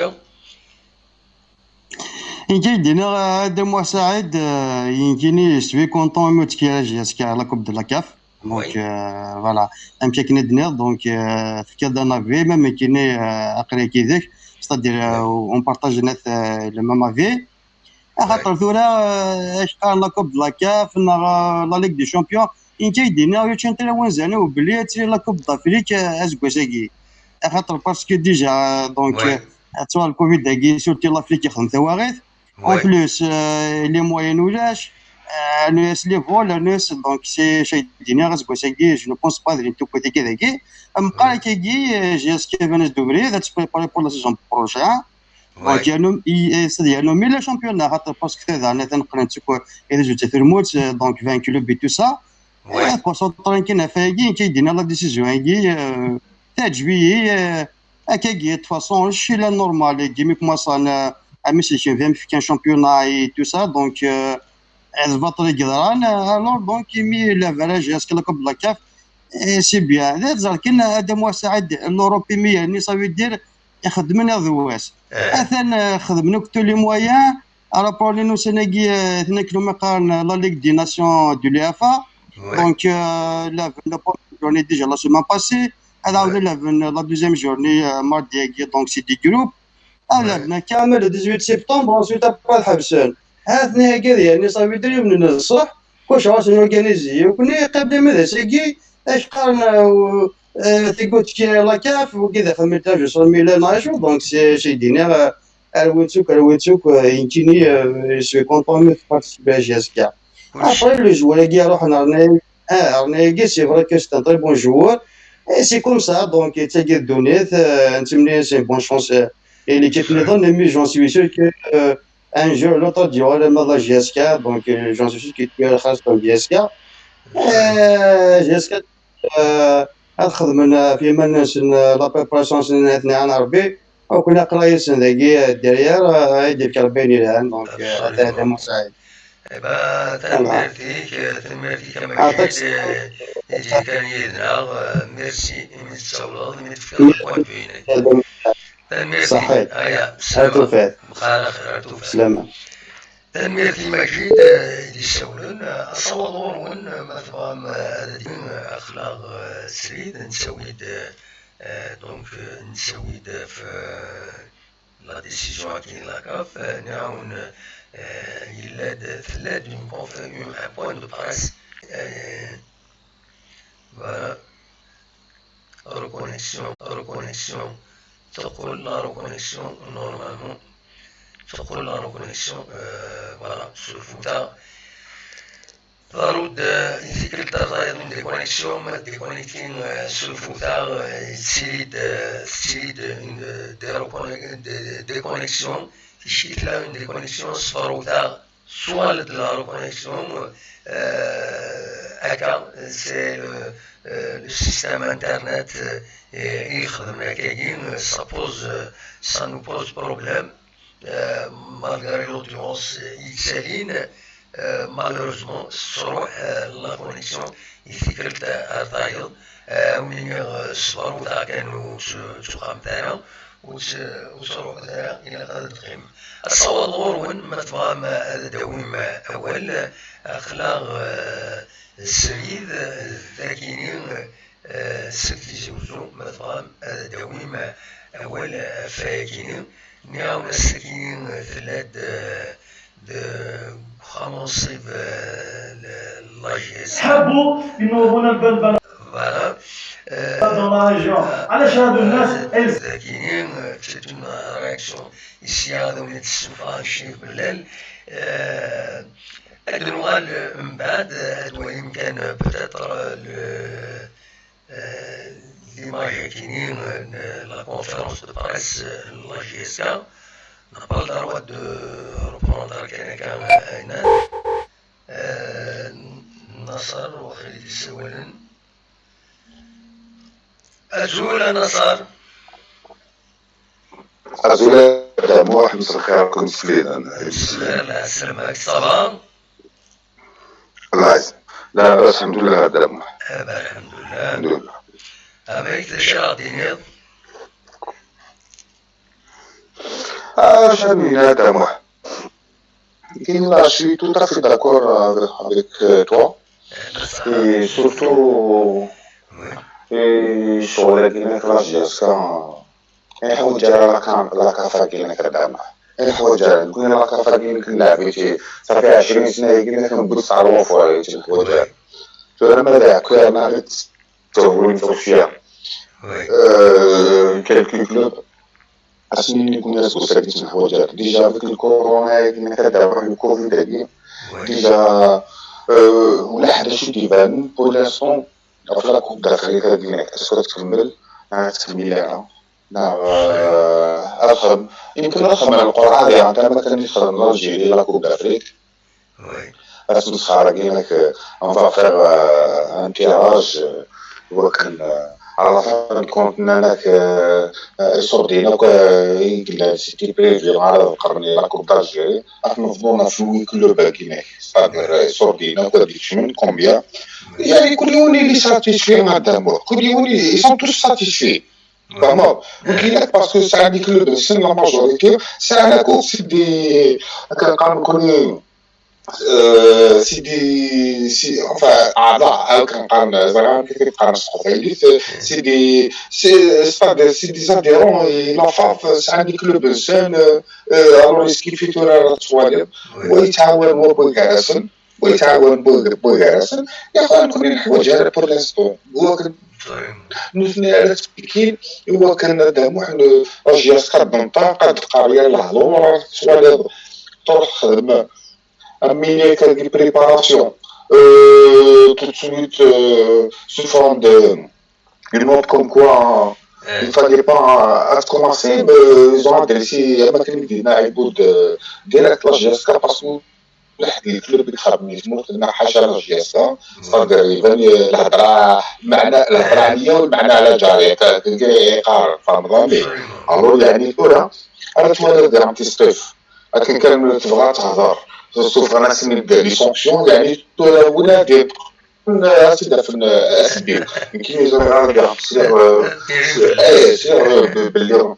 Iga d-iniɣ, euh, Dda Muḥ Saɛid, euh, inkini je suis content imi ur ttekki ara jusqu'à la Coupe de la CAF. Donc, euh, voilà, amek akken i d-nniɣ, donc, euh, tefkiḍ-d un avis, même nekkini, euh, aql-i yid-k, c'est-à-dire, euh, on partage net, euh, le même avis. Axaṭer tura, euh, acḥal la Coupe de la CAF neɣ, euh, la Ligue des Champions, inka i d-iniɣ, yuc n tlawanzan-iw belli ad tili la Coupe d'Afrique, euh, aseggas-agi. Axaṭer parce que déjà, donc, euh, tura le covid-agi, surtout l'Afrique, yexdem tawaɣit. En plus, euh, les moyens ulac, euh, rnu-as les vols, rnu-as, donc c'est, j'ai dit, aseggas-agi, je ne pense pas d une tout petite dagi. Meqqar akkagi, euh, J S K Venise d'Ouvrier, ad se préparer pour la saison prochaine. Donc, yernu, i, eh, c'est-à-dire, yernu mille championnat, xaṭer parce que tada, natan qqlen-d seg, eh, les autres tournois, eh, donc vingt clubs et tout ça. Eh, concentré kan ɣef wagi, nekk ay d-yenna la décision-agi, eh, teɛǧeb-iyi, eh, akkagi, de toute façon, je suis là normal, imi commencen, eh, à m'essayer, je viens me faire un championnat et tout ça, donc, eh, eh, d baṭel i yeḍran, eh, alors, donc, imi l'average, est-ce que la Coupe de la CAF, eh, c'est bien. D aẓar kan, eh, Adam Saɛid, l'Europe, imi, eh, ça veut dire, ixeddmen iḍ d wass. Atan, eh, xedmen akk tous les moyens. Ara problème ussan-agi, eh, tnaklu ma qqaren, eh, la Ligue des Nations de l'UEFA. Donc, eh, la, la première journée déjà la semaine passée. Ad ɛawden la, la deuxième journée, eh, mardi-agi, donc c'est des groupes. Ad ɛawden akka, ma le dix-huit septembre, ensuite après ad ḥebsen. Ha-ten-i akka, yerni ça veut dire yemnen d ṣṣeḥ. Kullec ɣas organiser. Ukni qibla ma d ass-agi, acu qqaren, eh, eh, tigut ki la CAF, wagi d axedm n tirtaǧ sur mille neɣ acu, donc c'est, c'est d-iniɣ, eh, rwin-tt akk, rwin-tt akk, eh, nekkini, eh, je suis content de participer à J S K. Après, le joueur-agi iruḥen rnay, ah, rnay-agi, c'est vrai que c'est un très bon joueur. Et c'est comme ça, donc, d tagi d ddunit, eh, nettemni c'est une bonne chance, eh, et l'équipe niḍen, mais j'en suis sûr que, eh, un jour ou l'autre, ad d-yuɣal arma d la J S K, donc, eh, j'en suis sûr que tu iras dans J S K. Eh, J S K, eh, ad xedmen, eh, ɣef yiman-nsen, eh, la préparation-nsen, ad ten-iɛan Rebbi. Akk aql-aɣ yid-sen dagi, eh, derrière, eh, ad d-yefk Rebbi ayen yelhan, donc, eh, ata d Musaɛid. Eh ben, tanemmirt-ik, eh, tanemmirt-ik a Magid, eh, i d-yekkan yid-neɣ, eh, merci imi d-tsawleḍ, imi d-tefkiḍ le point de vue-inek. Tanemmirt-ik. Ṣaḥit. Aya, ar tufat. Mqal axir, ar tufat. Slama. Tanemmirt i Magid, eh, i d-yessawlen. Eh, asawaḍ ɣur-wen, eh, ma tebɣam, eh, ad d-inin, eh, aql-aɣ, eh, srid, nettawi-d, eh, eh, donc, eh, nettawi-d ɣef, eh, la décision akin la CAF, eh, nɛawen, eh, yella-d, tella-d une conf-, une, un point de presse, eh, voilà. Reconnexion, reconnexion. Teqqel la reconnexion normalement. Teqqel la reconnexion, euh, voilà, sur Fouta. Faroud, euh, il fait que le travail de déconnexion, mais déconnecting, euh, sur Fouta, euh, c'est de, c'est de, une, de, de reconnec-, de, de déconnexion. Il fait que là, une déconnexion, c'est Faroud. Soit de la reconnexion, euh, akka, c'est le, euh, le système internet, euh, et, et ça pose, euh, ça nous pose problème, euh, malgré l'audience, euh, italienne, euh, malheureusement, sur, euh, la connexion, il fait que le, euh, euh, on est, euh, sur, euh, ur tt-, ur tt-ruḥet ara, ilaq ad d-teqqim. Asawaḍ ɣur-wen, ma tebɣam ad d-tawim awal, aql-aɣ, eh, srid, eh, dagini, eh, seg Tizi Uzzu, ma tebɣam ad d-tawim awal ɣef wayagi-nni. Nniɣ-awen ass-agi, eh, tella-d, eh, deg uxxam unṣib, eh, l-, la J S. Voilà. Euh, dans la région. Euh, علاش هادو الناس؟ Dagini, euh, c'est une réaction ici, ad awen-d-ssufɣeɣ cci bellal. Euh, ad nuɣal, euh, mbeɛd, euh, ad twalim kan, euh, peut-être, euh, le, euh, l'image-agi-nni, euh, la conférence de presse, euh, n la J S K. On n'a pas le droit de reprendre quelqu'un, euh, Aynan. Eh, Naṣer, waqil i d-issawalen. Azul a Naṣer. Azul a Dda Muḥ, mselxir, ken sliden. Mselxir, lɛeslama-k, ça va? Labas, labas, lḥemdullah a Dda Muḥ. Eh ben, lḥemdullah. Lḥemdullah. Amek, d acu ara d-tiniḍ? Ah, acu ara d-nini a Dda Muḥ? Là, je suis tout à fait d'accord avec, avec, euh, toi. Et surtout, et sur la Guinée, la J S K, et on dirait la cam-, la CAF Guinée, quand même. Et on dirait, la CAF Guinée, ça fait عشرين سنة, Guinée, on peut s'arrêter, on dirait. Tu vois, mais là, on arrête de rouler une fois. Oui. Euh, quelques clubs. Asmi nekni aseggas-agi ttneḥwaǧ ara. Déjà avec le corona, akken akka d-aruḥ le covid-agi. Oui. Déjà, euh, ulaḥ d acu d-ibanen, pour l'instant, ɣef la Coupe d'Afrique-agi, est-ce que ad tkemmel, neɣ ad tkemmel ara? Neɣ, euh, ad xem-, yemken ad xedmen lqerɛa diɣen, am akken i t-xedmen l'Algérie, la Coupe d'Afrique. Oui. Asmesxer-agi, nekk, on va faire, euh, un tirage, euh, wakken, euh, à la fin de compte, nnan-ak, euh, euh, iṣurdiyen akk, euh, i yellan, c'était prévu ara ad qernen la Coupe d'Algérie, ad t-neḍmen ɣef huit clubs-agi, nekk, c'est-à-dire, euh, iṣurdiyen akk ad ikecmen, combien? Yani, kul yiwen il est satisfait, madame, kul yiwen, ils sont tous satisfaits. Vraiment. Wigi-nni, parce que c'est un club, c'est la majorité, c'est un club, c'est des, euh, c'est des, c'est, enfin, أعضاء, أو كنقارن زعما كيف كنقارن في القبايليت، c'est des, c'est, c'est pas des, c'est des adhérents, et la F A F, c'est un club jeune, euh, euh, alors, ce qui fait que راه توالي، ويتعاون هو بويكاراسن، ويتعاون بويكاراسن، يا خويا، نكون نحواج على pour l'instant. هو كان نثني على تبكين، هو كان هذا محن، راه جي أسكار دونتا، قد قارير الهضور، راه توالي، تروح خدمة. Amine, quelques préparations. Euh, tout de suite, euh, sous forme de, une note comme quoi, euh, il fallait pas, euh, commencer, mais ils ont adressé, euh, ما كان يدينا عبود, euh, direct la J S K parce que واحد الكلوب يخاف من يتموت لنا حاشا la J S K، c'est-à-dire يبان الهضرة، معنى الهضرة عليا والمعنى على جاري، ك-، ك-، ايقار، فاهم ظني؟ Alors يعني الأولى، أنا توالي دير un petit stuff. لكن كان تبغى تهضر، سوف أنا سميت les sanctions، يعني، ولا دي، أسيد في السبيل. يمكن يزرع غير سير، إيه، سير باللي،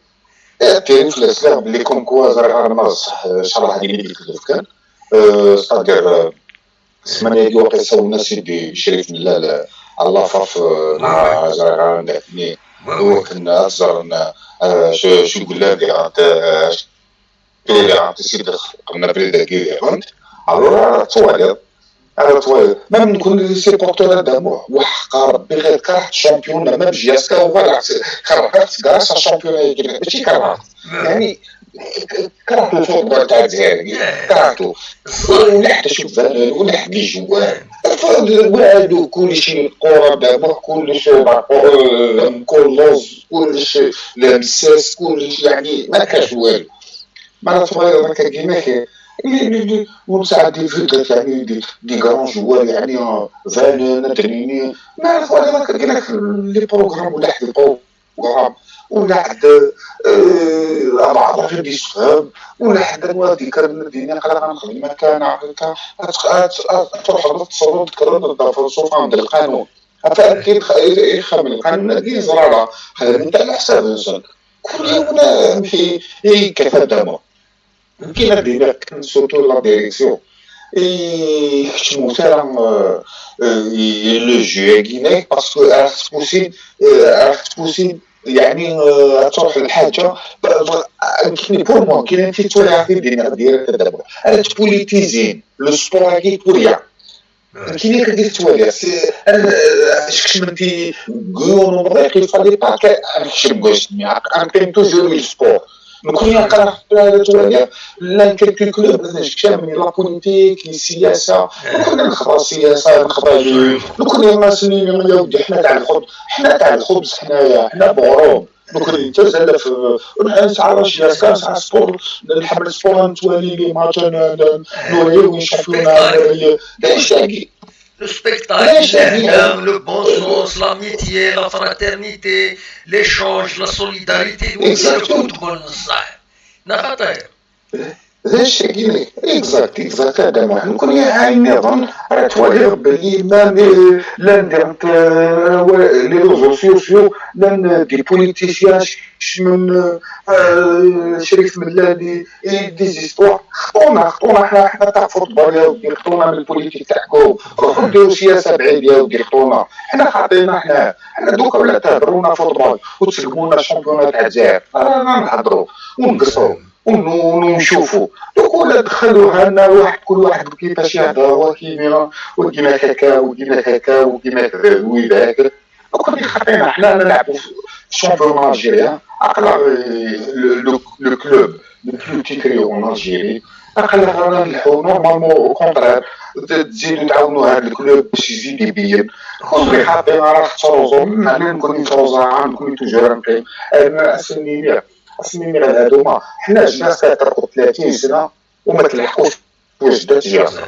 إيه، تيري في الأسلام باللي comme quoi زرع غير ما صح، إن شاء الله هذه اللي قلت لك كان. آه، c'est-à-dire، آه، السمانة هذه واقع سوينا سيدي شريف من لا، لا، الله فاف، آه، زرع غير عندك. هو كنا زرنا، آه، شو، شو قلنا لي، آه، تولي عرفتي سيدي، قمنا بريداكي، فهمت؟ الوغ راه توالي، راه توالي. ما نكون لي سيبورتور هذا مو-، وحق ربي غير كرهت الشامبيون، ما بجي اسكا هو راه كرهت كاع الشامبيون هذيك، ماشي كرهت. يعني، كرهت الفوتبول تاع الجزائر، كرهتو. ونحت شوف، ونحت لي جوار. والو كلشي الكرة دابا، كلشي كولوز، كلشي لمساس، كلشي يعني ما كاش والو. معناتها صغير هكا كيما كاين. لي، لي، لي، ومساعد دي فيديو يعني دي، دي غران جوار يعني، آه، فالون، دريني. ما صغير هكا كيما كاين لي بروغرام ولا حد البروغرام. ولا حد، آه، بعض غير دي سفهام، ولا حد نوادي كان الدنيا قال غنخدم مكان هكا. أت-، أت-، أت-، تروح للتصرف تكرر الضفر سوف عند القانون. فأكيد خ-، يخمم القانون دي زرارة. هذا من تاع الحساب إنسان. كل يوم في، إيه، كيف دابا. كاين هاد الوقت سورتو لا ديريكسيون. إيه، يكتموا حتى راه، آه، آه، لو جو كيناك باسكو راه تبوسي، آه، راه تبوسي، يعني، آه، تروح للحاجة. ب-، ب-، كاين بور مون، كاين انت تولي عارفين الدنيا ديالك دابا. راه تبوليتيزين، لو سبور هاكي بور ريان. كاين اللي كدير توالي، سي، أنا، آه، شكشمنتي كيون ومضيق، يفالي با ك-، أنا شم قوش، مي أنا كاين توجور لي سبور. نكون يقرا على توالي، لا كيلكو كلوب، مثلًا شكشمني لا بوليتيك، السياسة، نكون نخبر السياسة، نخبر لي، نكون ناس اللي يا ودي، حنا تاع الخبز، حنا تاع الخبز، حنايا، حنا بغروب. دوك انت زعما في، نسعى راه شي ساعه، نسعى سبور، نحمل سبور، نتوالي لي ماتش، ن-، ن-، نوريه وين شافيونا، نوريه. لا، يشتاقي. Le spectacle, l'âme, le bon sens, l'amitié, la fraternité, l'échange, la solidarité, donc c'est le football, صح. نخطير. هذا الشيء كيما اكزاكت، اكزاكت، هذا ما نكون عاين نظن. راه توالي باللي ما مي-، لا ندير، آه، لي ريزو سوسيو، لا ن-، دي بوليتيسيان ش-، من، آه، شريف ملالي، إي دي زيستوار. خطونا، خطونا حنا، حنا تاع فوتبول يا ودي، خطونا من البوليتيك تاعكم. روحوا ديروا سياسة بعيد يا ودي، خطونا. حنا خاطينا حنا، حنا دوكا ولا تهضرونا فوتبول وتسقمونا الشامبيونات تاع الجزائر. رانا نهضروا ونقصروا. ون-، ونشوفوا. دوك ولا دخلوها لنا واحد، كل واحد كيفاش يهضر، هو كيما، وكيما هكا، وكيما هكا، وكيما هكا، ويداك. دوك اللي خطينا حنا نلعبوا في، championnat algérien, aql-aɣ, euh, le, le, le club le plus titré en Algérie, aql-aɣ ara nleḥḥu normalement, au contraire, t-, tzidu tɛawnu هذا le club باش يزيد يبين. Kul mi xaṭi ara tettruẓu, meɛna nekkni nettruẓu, nekkni toujours neqqim. Ass-nni, ass-nni ɣer هذوما, حنا جينا ستة وثلاثين سنة وما تلحقوش واش دات جياسة.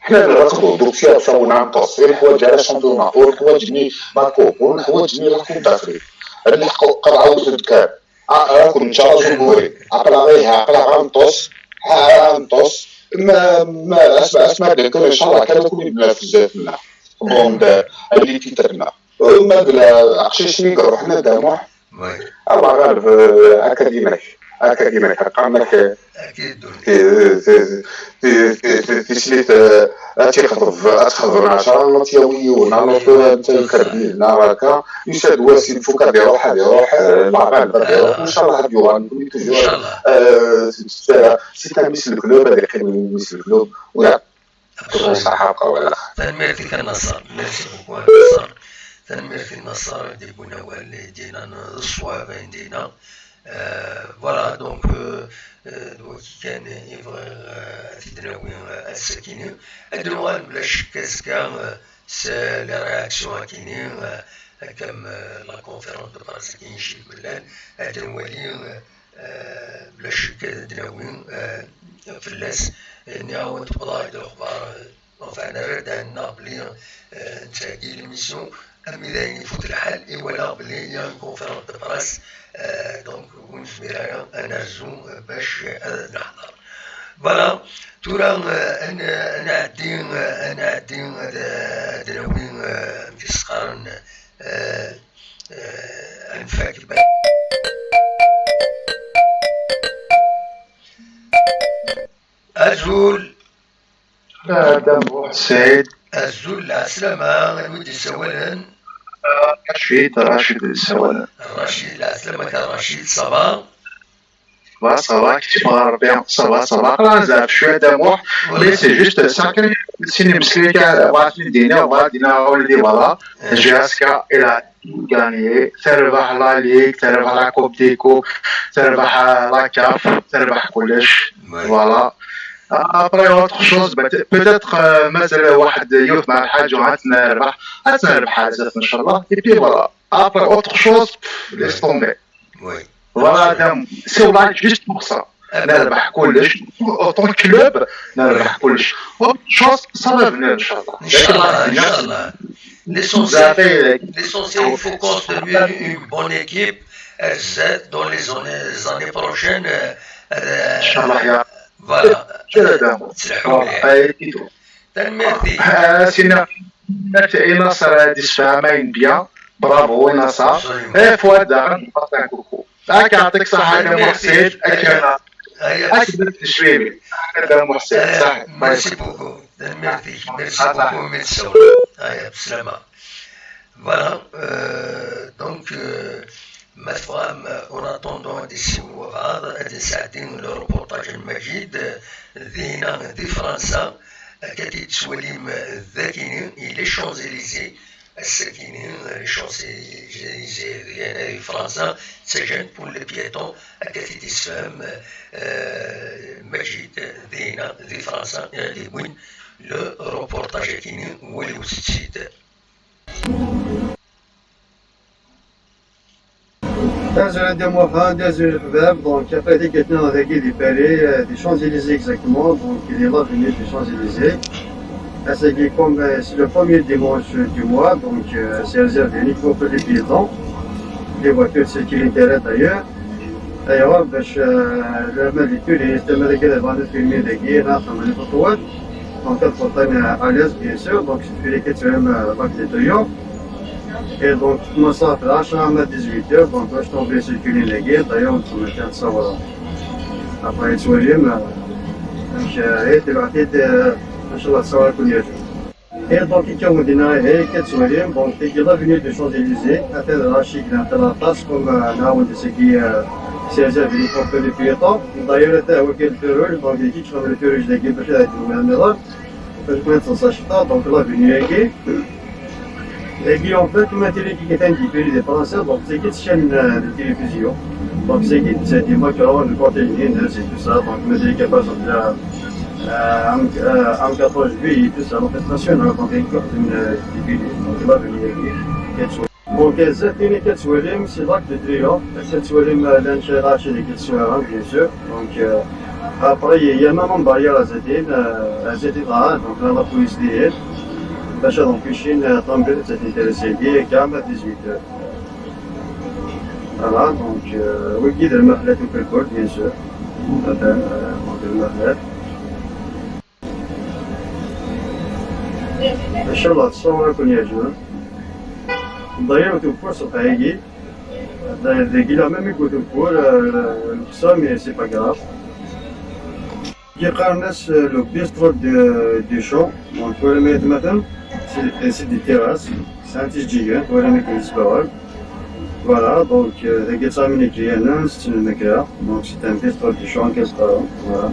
حنا نركضوا دوك سياسة ونعنطس، الحوايج على championnat، والحوايج ني la coupe، والحوايج ني la coupe d'Afrique. نلحقوا قرعة وتذكار. آه، آه، كنت شاطر جمهوري. عقلة غير، عقلة غنطس، غنطس. ما، ما، اسمع، اسمع، دكتور، إن شاء الله كان يكون يبنى في الزيتنا. Bon, de, اللي تيترنا. ما بلا، عقشي شنو يقروا حنا داموح. Oui. الله غالب، آه، هكا ديما، هكا ديما، قال لك، آه، أكيد. في، في، في، في، في، في سميت، آه، تيخطب، تخطب عشرة، تياوي ونا، نوتو، أنت الكربي، نا راكا، يساد واسي، فوق هذه يروح، هذه يروح، آه، الله غالب، هذه يروح، وإن شاء الله هذه يوغال، نكون toujours، إن شاء الله. آه، c'est un miss le club، هذه يقيم miss le club، ويا. Absolument. صحة ولا. Tanemmirt-ik a Nasser. Merci beaucoup a Nasser. Tanemmirt-ik a Nasser, di win awal i d-yennan, d ṣṣwab ayen d-yenna. Euh, voilà, donc, euh, euh, d wagi kan i bɣiɣ, euh, ad t-id-nawi, euh, ass-akini. Ad d-nuɣal bla ccekk azekka, euh, s les réactions akini, euh, comme, euh, la conférence de presse akini, ad nwali, euh, euh, bla ccekk ad d-nawi, euh, fell-as. Nniɣ-awen tewweḍ-aɣ-d lexbar, euh, enfin, nerra-d ɛenna belli, euh, nettagi l'émission, armi d ayen ifut lḥal, i walaɣ belli il y a une conférence de presse, euh, donc, ur nezmir ara ad nerzu, euh, bac ad neḥḍer. Voilà, tura, euh, ad n-, ad nɛeddi, euh, ad nɛeddi ad, ad nawi, euh, amek i s-qqaren, euh, euh, ad nfak. Azul. Adam Buḥ Saɛid. Azul, lɛeslama, anwa i d-yessawalen? Racid, Racid i d-yessawalen. Racid, lɛeslama-k a Racid, ça va? Ça va, ça va, kečč, ça va, ça va. Aql-aɣ nezɛef cwiya a Dda Muḥ, mais c'est juste ça kan, sin imeslayen kan bɣiɣ ad ten-id-iniɣ, bɣiɣ ad d-iniɣ i wid di berra, J S K, il a gagné, terbeḥ la Ligue, terbeḥ la Coupe des Coupes, terbeḥ, euh, la CAF, terbeḥ kullec. Voilà. Après, autre chose, peut-être, euh, mazal waḥed yiwet n lḥaǧa ad tt-nerbeḥ, ad tt-nerbeḥ ar zdat, inchallah. Et puis voilà. Après, autre chose, pff, laisse tomber. Voilà, c'est juste pour ça. Nerbeḥ kullec, en tant que club, nerbeḥ kullec. Autre chose, ça va venir, inchallah. Inchallah, inchallah. L'essentiel, l'essentiel, il faut construire une bonne équipe, euh, dans les années, les années prochaines, euh, euh, voilà. Tanemmirt-ik. Ah, sina, i Nasser ad d-isfehmem ayen bien. Bravo, i Nasser. Absolument. Et Fouad, daɣen, passe un coucou. Akka, yeɛṭik ṣṣeḥḥa, a Dda Muḥ Saɛid, akka. Aya, aya. Akka, Dda Muḥ Saɛid, eh, صح. Merci beaucoup. Tanemmirt-ik. Merci beaucoup, mi d-tsawleḍ. Aya, bslama. Voilà, euh, donc, euh, ma tebɣam, euh, en attendant ad d-nessiweḍ, ad d-nesɛeddi le reportage n Majid, euh, dinna di Fransa, akka i t-id-tettwalim, euh, dagini, i les Champs-Élysées, ass-agini, euh, les Champs-Élysées, dinna di Fransa, d tajent pour les piétons, akka i t-id-yessefhem, euh, Majid, dinna di Fransa, i ɣ-d-yewwin le reportage-agini, waliwet-t-id. Azul a Dda Muḥ, azul a leḥbab. Donc, après, tikkelt-nneɣ dagi di Paris, euh, des Champs-Élysées exactement, donc il est l'avenue des Champs-Élysées. Ass-agi, comme, euh, c'est le premier dimanche du mois, donc, euh, c'est réservé uniquement pour les piétons. Les voitures circulent derrière d'ailleurs. Ayɣer? Bac, euh, lemmer d les touristes, lemmer d akken ad bɣan ad filmin dagi, neɣ ad xedmen les photos, donc ad ferṭin à l'aise, bien sûr, donc il suffit ad twalem, euh, la plaque des tuyaux. Et donc, tmaṣaḥ d ɛecṛa arma dix-huit heures, donc bac tomber circuler dagi, d'ailleurs, on peut mettre ça, voilà. Après, ad twalim, euh, amek, euh, eh, tebɛet-id, euh, inchallah, ssawal-nwen yeɛjeb. Et donc, akka wen-d-yenna, ihi, akka tettwalim, donc, tagi l'avenue des Champs-Élysées, atan d lɣaci i yellan ɣer aṭas, comme, euh, nɛawed-d ass-agi, euh, c'est réservé uniquement pour les piétons. D'ailleurs, atan wagi le feu rouge, donc, dagi, tecfam le feu rouge dagi, bac ad ɛeddin lmiḍan. Bac ma teḍsa cṭa, donc, l'avenue-agi. Et puis en fait, ma télé qui est un petit peu des Français, donc c'est qui tient de télévision. Donc c'est qui c'est des macros, le côté et tout ça. Donc ma télé qui passe de euh, un, euh, un quatorze juillet et tout ça, donc national, donc il y a une euh, télévision. Donc il va venir ici. Donc euh, cette télé qui est c'est là que tu as, c'est tu as l'enchère bien sûr. Donc euh, après, il y a même un barrière à Zedine, euh, à Zedine, ah, donc là, la police d'hier. باش هذا مكيشين طوموبيل تتينتيريسي بيه كاع ما ديزويت اور. Voilà, donc euh, وكيد المحلات وكل كل bien sûr. هذا donc المحلات. ان شاء الله تصور يكون يعجبهم. ضيعوا توفر صبح هيجي. داير ديكي لا ميم يكون توفر القصه mais c'est pas grave. كيقارن الناس le bistrot du champ. Donc ولا ما يتمثل c'est des terrasses, c'est un petit gigant ولا ما يكون سباغل. Voilà, donc dagi تصامين كيانا ستين المكرا. Donc c'est un bistrot du champ كيسطارو. Voilà.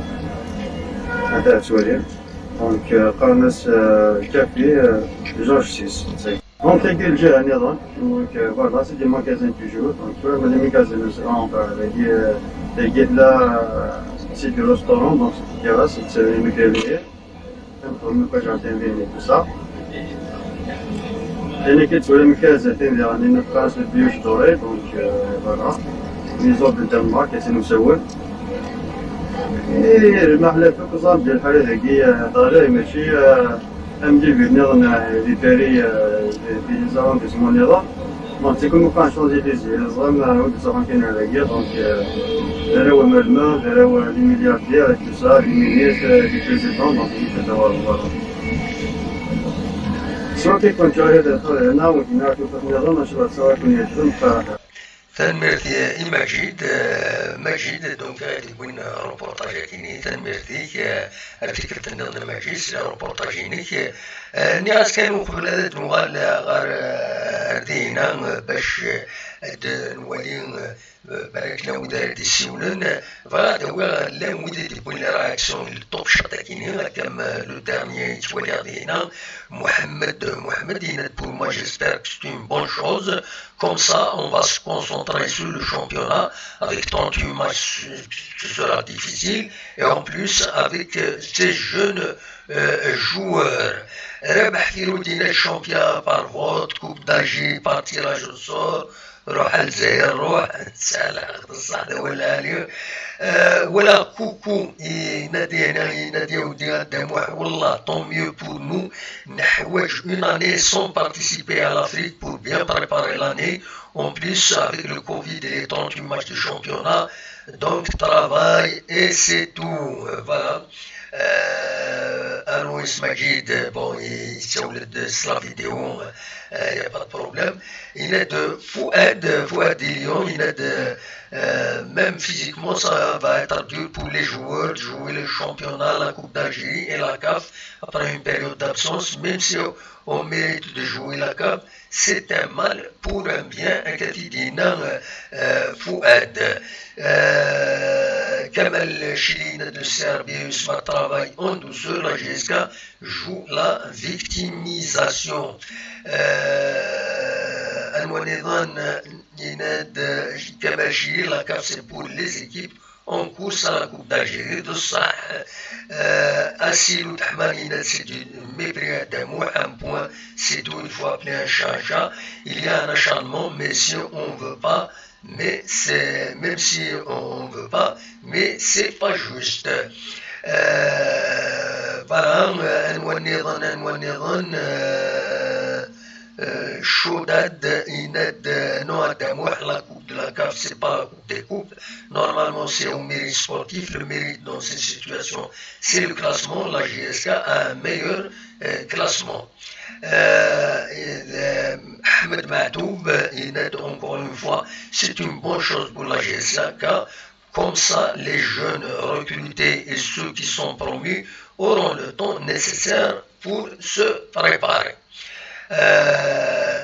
هذا التوالي. Donc قارن الناس café Georges six. Donc تلقى الجهة نظام. Donc voilà, c'est des magasins toujours. Donc كل ما les magasins seront par les guides là, c'est du restaurant, donc c'est des terrasses, c'est les magasins. Comme quoi j'ai entendu tout ça. يعني كتولي مكازة تندي راني نبقى في البيوش دوري. Donc voilà. Les autres de Denmark كيتنسول. Et المحلات في الكوزان ديال الحالة ذاكية داري ماشي ام دي في نظن لي باري في لي زارون دي سمون نظن. Donc c'est comme quand changer des îles, زعما ود زعما كاين عليا. Donc داروا مالما داروا les milliardaires et tout ça, les ministres, les présidents, donc il faut savoir. Voilà. سواء كيكون جاهد هنا وهنا في النظام ان شاء الله سواء يكون يعجبهم. Tanemmirt i Maǧid, eh, Maǧid, donc ad d-wwin reportage-agi-nni, tanemmirt-ik, eh, ar tikkelt nniḍen a Maǧid s reportage-inek. Eh, nniɣ-as kan uqbel ad d-nuɣal, eh, ɣer, eh, ar dihina, eh, bac, eh, ad nwali, eh, balak llan wid ara d-issiwlen, eh, bɣiɣ ad awiɣ llan wid i d-yewwin la réaction n top shot-agi-nni, comme, eh, le dernier i ttwaliɣ dihina, Mohamed, Mohamed, yenna-d pour moi j'espère que c'est une bonne chose. Comme ça, on va se concentrer sur le championnat. Avec trente-huit matchs, ce sera difficile. Et en plus, avec euh, ces jeunes euh, joueurs, رابح في رودينا champion par vote, Coupe d'Algérie par tirage au sort, روح الجزائر روح. سالا بصح هذا هو العالي. آه، ولا كوكو ينادي هنا ينادي ودي هذا موح والله tant mieux pour nous. نحوج une année sans participer à l'Afrique pour bien préparer l'année. En plus, avec le Covid et les trente-huit matchs de championnat, donc travail et c'est tout. Euh, voilà. Euh, Alois Majid, bon, il s'est de la vidéo, il n'y a pas de problème. Il est de Fouad, Fouad Lyon, il est de euh, même physiquement, ça va être dur pour les joueurs de jouer le championnat, la Coupe d'Algérie et la CAF après une période d'absence, même si on mérite de jouer la CAF, c'est un mal pour un bien, un quotidien, euh, euh, Fouad. Euh, Kamal Chilina de Serbie, ça travaille en douceur, la G S K joue la victimisation. Euh, Anouane Evan, Yenna-d Kamal Chili, la CAF c'est pour les équipes en course à la Coupe d'Algérie, de ça. Euh, Assil Oudahman, yenna-d c'est du mépris à Damour, un point, c'est tout, il faut appeler un chat un chat. Il y a un acharnement, mais si on veut pas, mais c'est, même si on veut pas, mais c'est pas juste. Euh, voilà, euh, Anouane Evan, Anouane Evan, euh, euh, Chaudad, yenna-d, euh, non, à Damour, la Coupe de la CAF, c'est pas la Coupe des Coupes. Normalement, c'est au mérite sportif. Le mérite dans cette situation, c'est le classement. La G S K a un meilleur euh, classement. Euh, et, euh, Ahmed Mahtoub, euh, yenna-d encore une fois, c'est une bonne chose pour la G S K. Comme ça, les jeunes recrutés et ceux qui sont promus auront le temps nécessaire pour se préparer. Euh,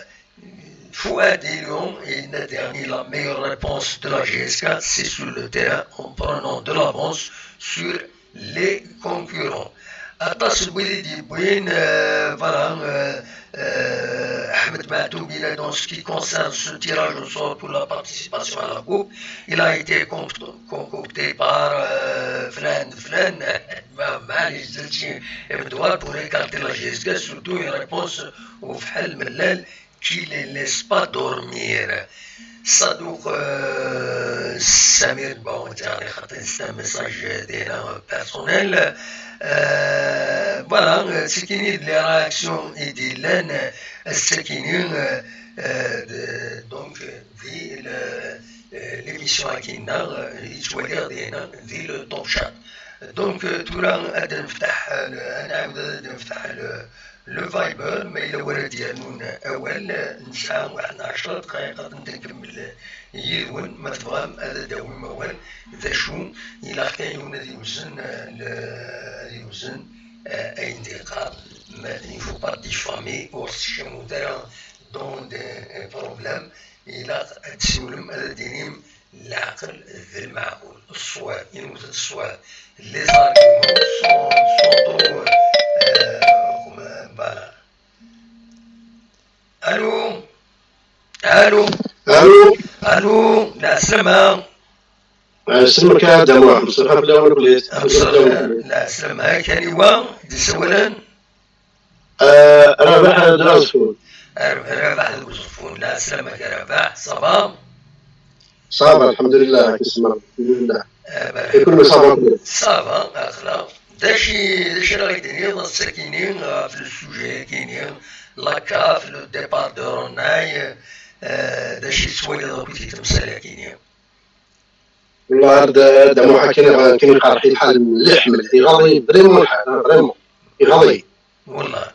Fouad Lyon, il a dit la meilleure réponse de la G S K, c'est sur le terrain en prenant de l'avance sur les concurrents. Aṭas n wid i d-yewwin, euh, voilà, euh, euh, Ahmed Maatoub, il a, dans ce qui concerne ce tirage au sort pour la participation à la coupe, il a été con-, concocté par, euh, Flan, Flan, ma-, معليش، زدتي ابن دوار pour écarter la J S K, surtout une réponse au Fhal Mellal qui les laisse pas dormir. Sadouk, euh, Samir, bon, c'est un message, euh, personnel. Euh, voilà, euh, c'est fini les réactions et des laines, euh, c'est fini, euh, euh, de- donc, euh, vi le- euh, l'émission Akina, euh, il faut dire des noms, vi le Top Chat. Donc, euh, tout là, ad nfetḥ, euh, le- ad nfetḥ le- Le Viber, ma yella wara d-yernun awal, nesɛa waḥed ɛecra dqayeq ad nkemmel yid-wen, ma tebɣam ad d-tawim awal. D acu, ilaq kan yiwen ad yewzen, eh, le-, ad yewzen, eh, ayen d-yeqqar. Ma, il faut pas diffamer, ur tettcamut ara dans des, eh, problèmes. Ilaq ad d-tessiwlem, ad d-tinim leɛqel d lmeɛqul. Ṣṣwab, inwet-d ṣṣwab. Les arguments sont, sont trop, euh, voilà. Allô? Allô? Allô? Allô? Lɛeslama. Lɛeslama kan, Dda Muḥ, Mustafa fell-awen akk. Lɛeslama kan, iwa d-isawalen? Euh, Rabaḥ d Uẓeffun. Rabaḥ d Uẓeffun. Lɛeslama-k a Rabaḥ, ça va? Ça va, alḥemdulillah, alḥemdulillah. Eh, ben, ça va, ça va, axla. D acu, d acu ara ɣ-d-tiniḍ ass-akini ɣef le sujet-akini, la CAF, le départ de Ronay, eh, d acu i tettwaliḍ akk di temsal-akini? Wallah, ar d, d amuḥ akken, akken iqerreḥ lḥal mliḥ, mliḥ. Iɣaḍ-iyi vraiment lḥal, ah, vraiment. Iɣaḍ-iyi. Wallah.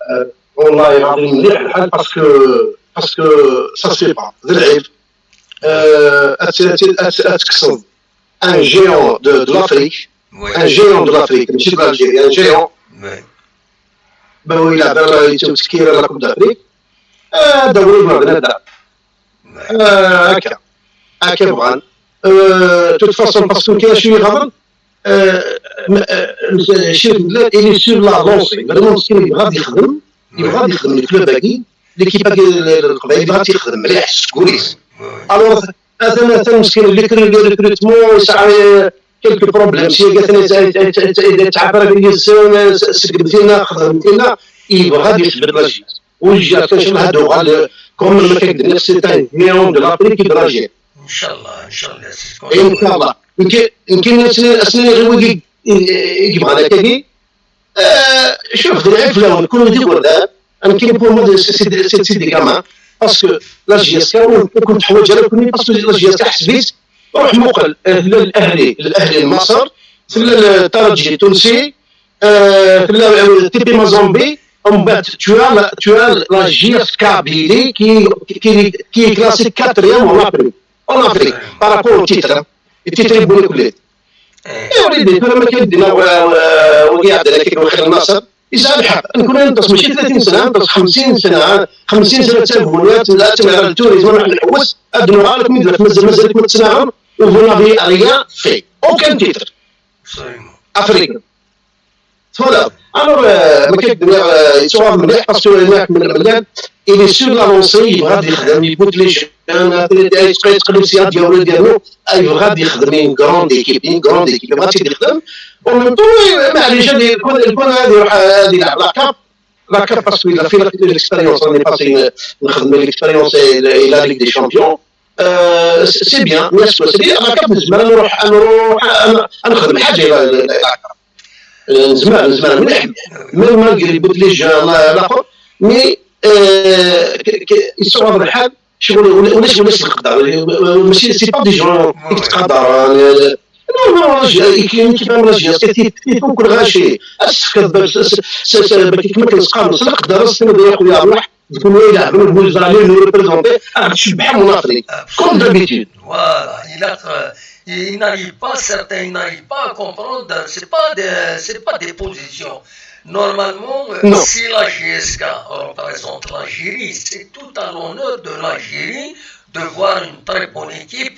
Euh, wallah, iɣaḍ-iyi mliḥ lḥal parce que, parce que ça se fait pas. D lɛib. Euh, ad, ad, ad, ad tekkseḍ un géant de, de l'Afrique. Oui. Un géant de l'Afrique, mačči de l'Algérie, un géant. Oui. Ben oui, il a, il a été au ski à la Coupe d'Afrique. Euh, d awal ma bnadem. Euh, هكا. هكا بغان. Euh, de toute façon, parce que كاين شي يغضب. Euh, m-, euh, شي يغضب، il est sur la lancée. Vraiment, مسكين يبغى يخدم، يبغى يخدم الكلوب هاكي، l'équipe هاكي، ال-، ال-، القبايل يبغى يخدم مليح، سكوريس. Alors، هذا، هذا مسكين اللي كان le recrutement يسعى quelques problèmes. Si قالت لنا تعبر باليسون، سقمتينا، خدمتينا، يبغى يثبت la J S K. ويجي كان شغل هادو غا ل-، comme ما كيدير، c'est un géant de l'Afrique qui doit gérer. إن شاء الله، إن شاء الله. إن شاء الله. يمكن، يمكن أسني، أسني غير ويجي، يجي بغا كذي. آه، شوف، دي العيب في الأول، كون يديك وردان، أنا كاين pour moi، c'est, c'est, c'est, c'est des gamins. Parce que la J S K، وكنت حوايج على كوني، parce que la J S K حسبيت، روح مقل، آه، للأهلي، الأهلي المصر، في الترجي التونسي، آه، في ال-، تي بي مازومبي، ومن بعد tu as la, tu as la J S K Kabylie qui, qui, qui est classée quatrième en Afrique, en Afrique, par rapport au titre, hein. Le titre est bon, écoulé. إيه، وليدي، كل ما كان دينا، آه، آه، وقيع عندنا كيف خير الناصر، يسعى الحق. نكون ننقص ماشي ثلاثين سنة، ننقص خمسين سنة، خمسين سنة تسبونات، لا تمعر التوريزم، نروح نحوس، أدنو غالك مدرك، مازال، مازال كنت سنة، وفونا بي أريا في أوكان تيتر. Absolument. أفريقيا. Voilà. Alors, euh, ما كيدير، آه، يتصور مليح، parce que هناك من المليان، il est sur la lancée، يبغى يخدم، يبوت les jeunes، يتقلب سياد ديالو، ديالو، آه، يبغى يخدم une grande équipe، une grande équipe، يبغى يخدم. En même temps، معليش، هذه يكون، يكون هذه يروح، هذه يلعب la CAF، la CAF، parce que il a fait l'expérience، راني passé نخدم l'expérience، la Ligue des Champions. Euh, c'est, c'est bien، mais c'est bien. La CAF نزمر نروح، نروح، نخدم حاجة إلى، إلى، إلى la CAF. نزمر، نزمر مليح. Même malgré يبوت les jeunes، لا، لا، mais، آه، ك-، ك-، يصعب الحال، شغل ولا-، ولاش، ولاش نقدر، ماشي، c'est pas des gens يتقدر، آه، non، non، la J S K، كاين كيما la J S K، كي-، كيف كل غاشي، السكر، س-، س-، س-، س-، كيما كنسقام، نقدر، السنة يا خويا، روح، تكون وين يلعبوا، vous allez nous représenter، راح تشبح mon Afrique، comme d'habitude. Voilà, il a, euh, il n'arrive pas, certains, il n'arrive pas à comprendre, c'est pas des, c'est pas des positions. Normalement, euh, si la J S K représente l'Algérie, c'est tout à l'honneur de l'Algérie de voir une très bonne équipe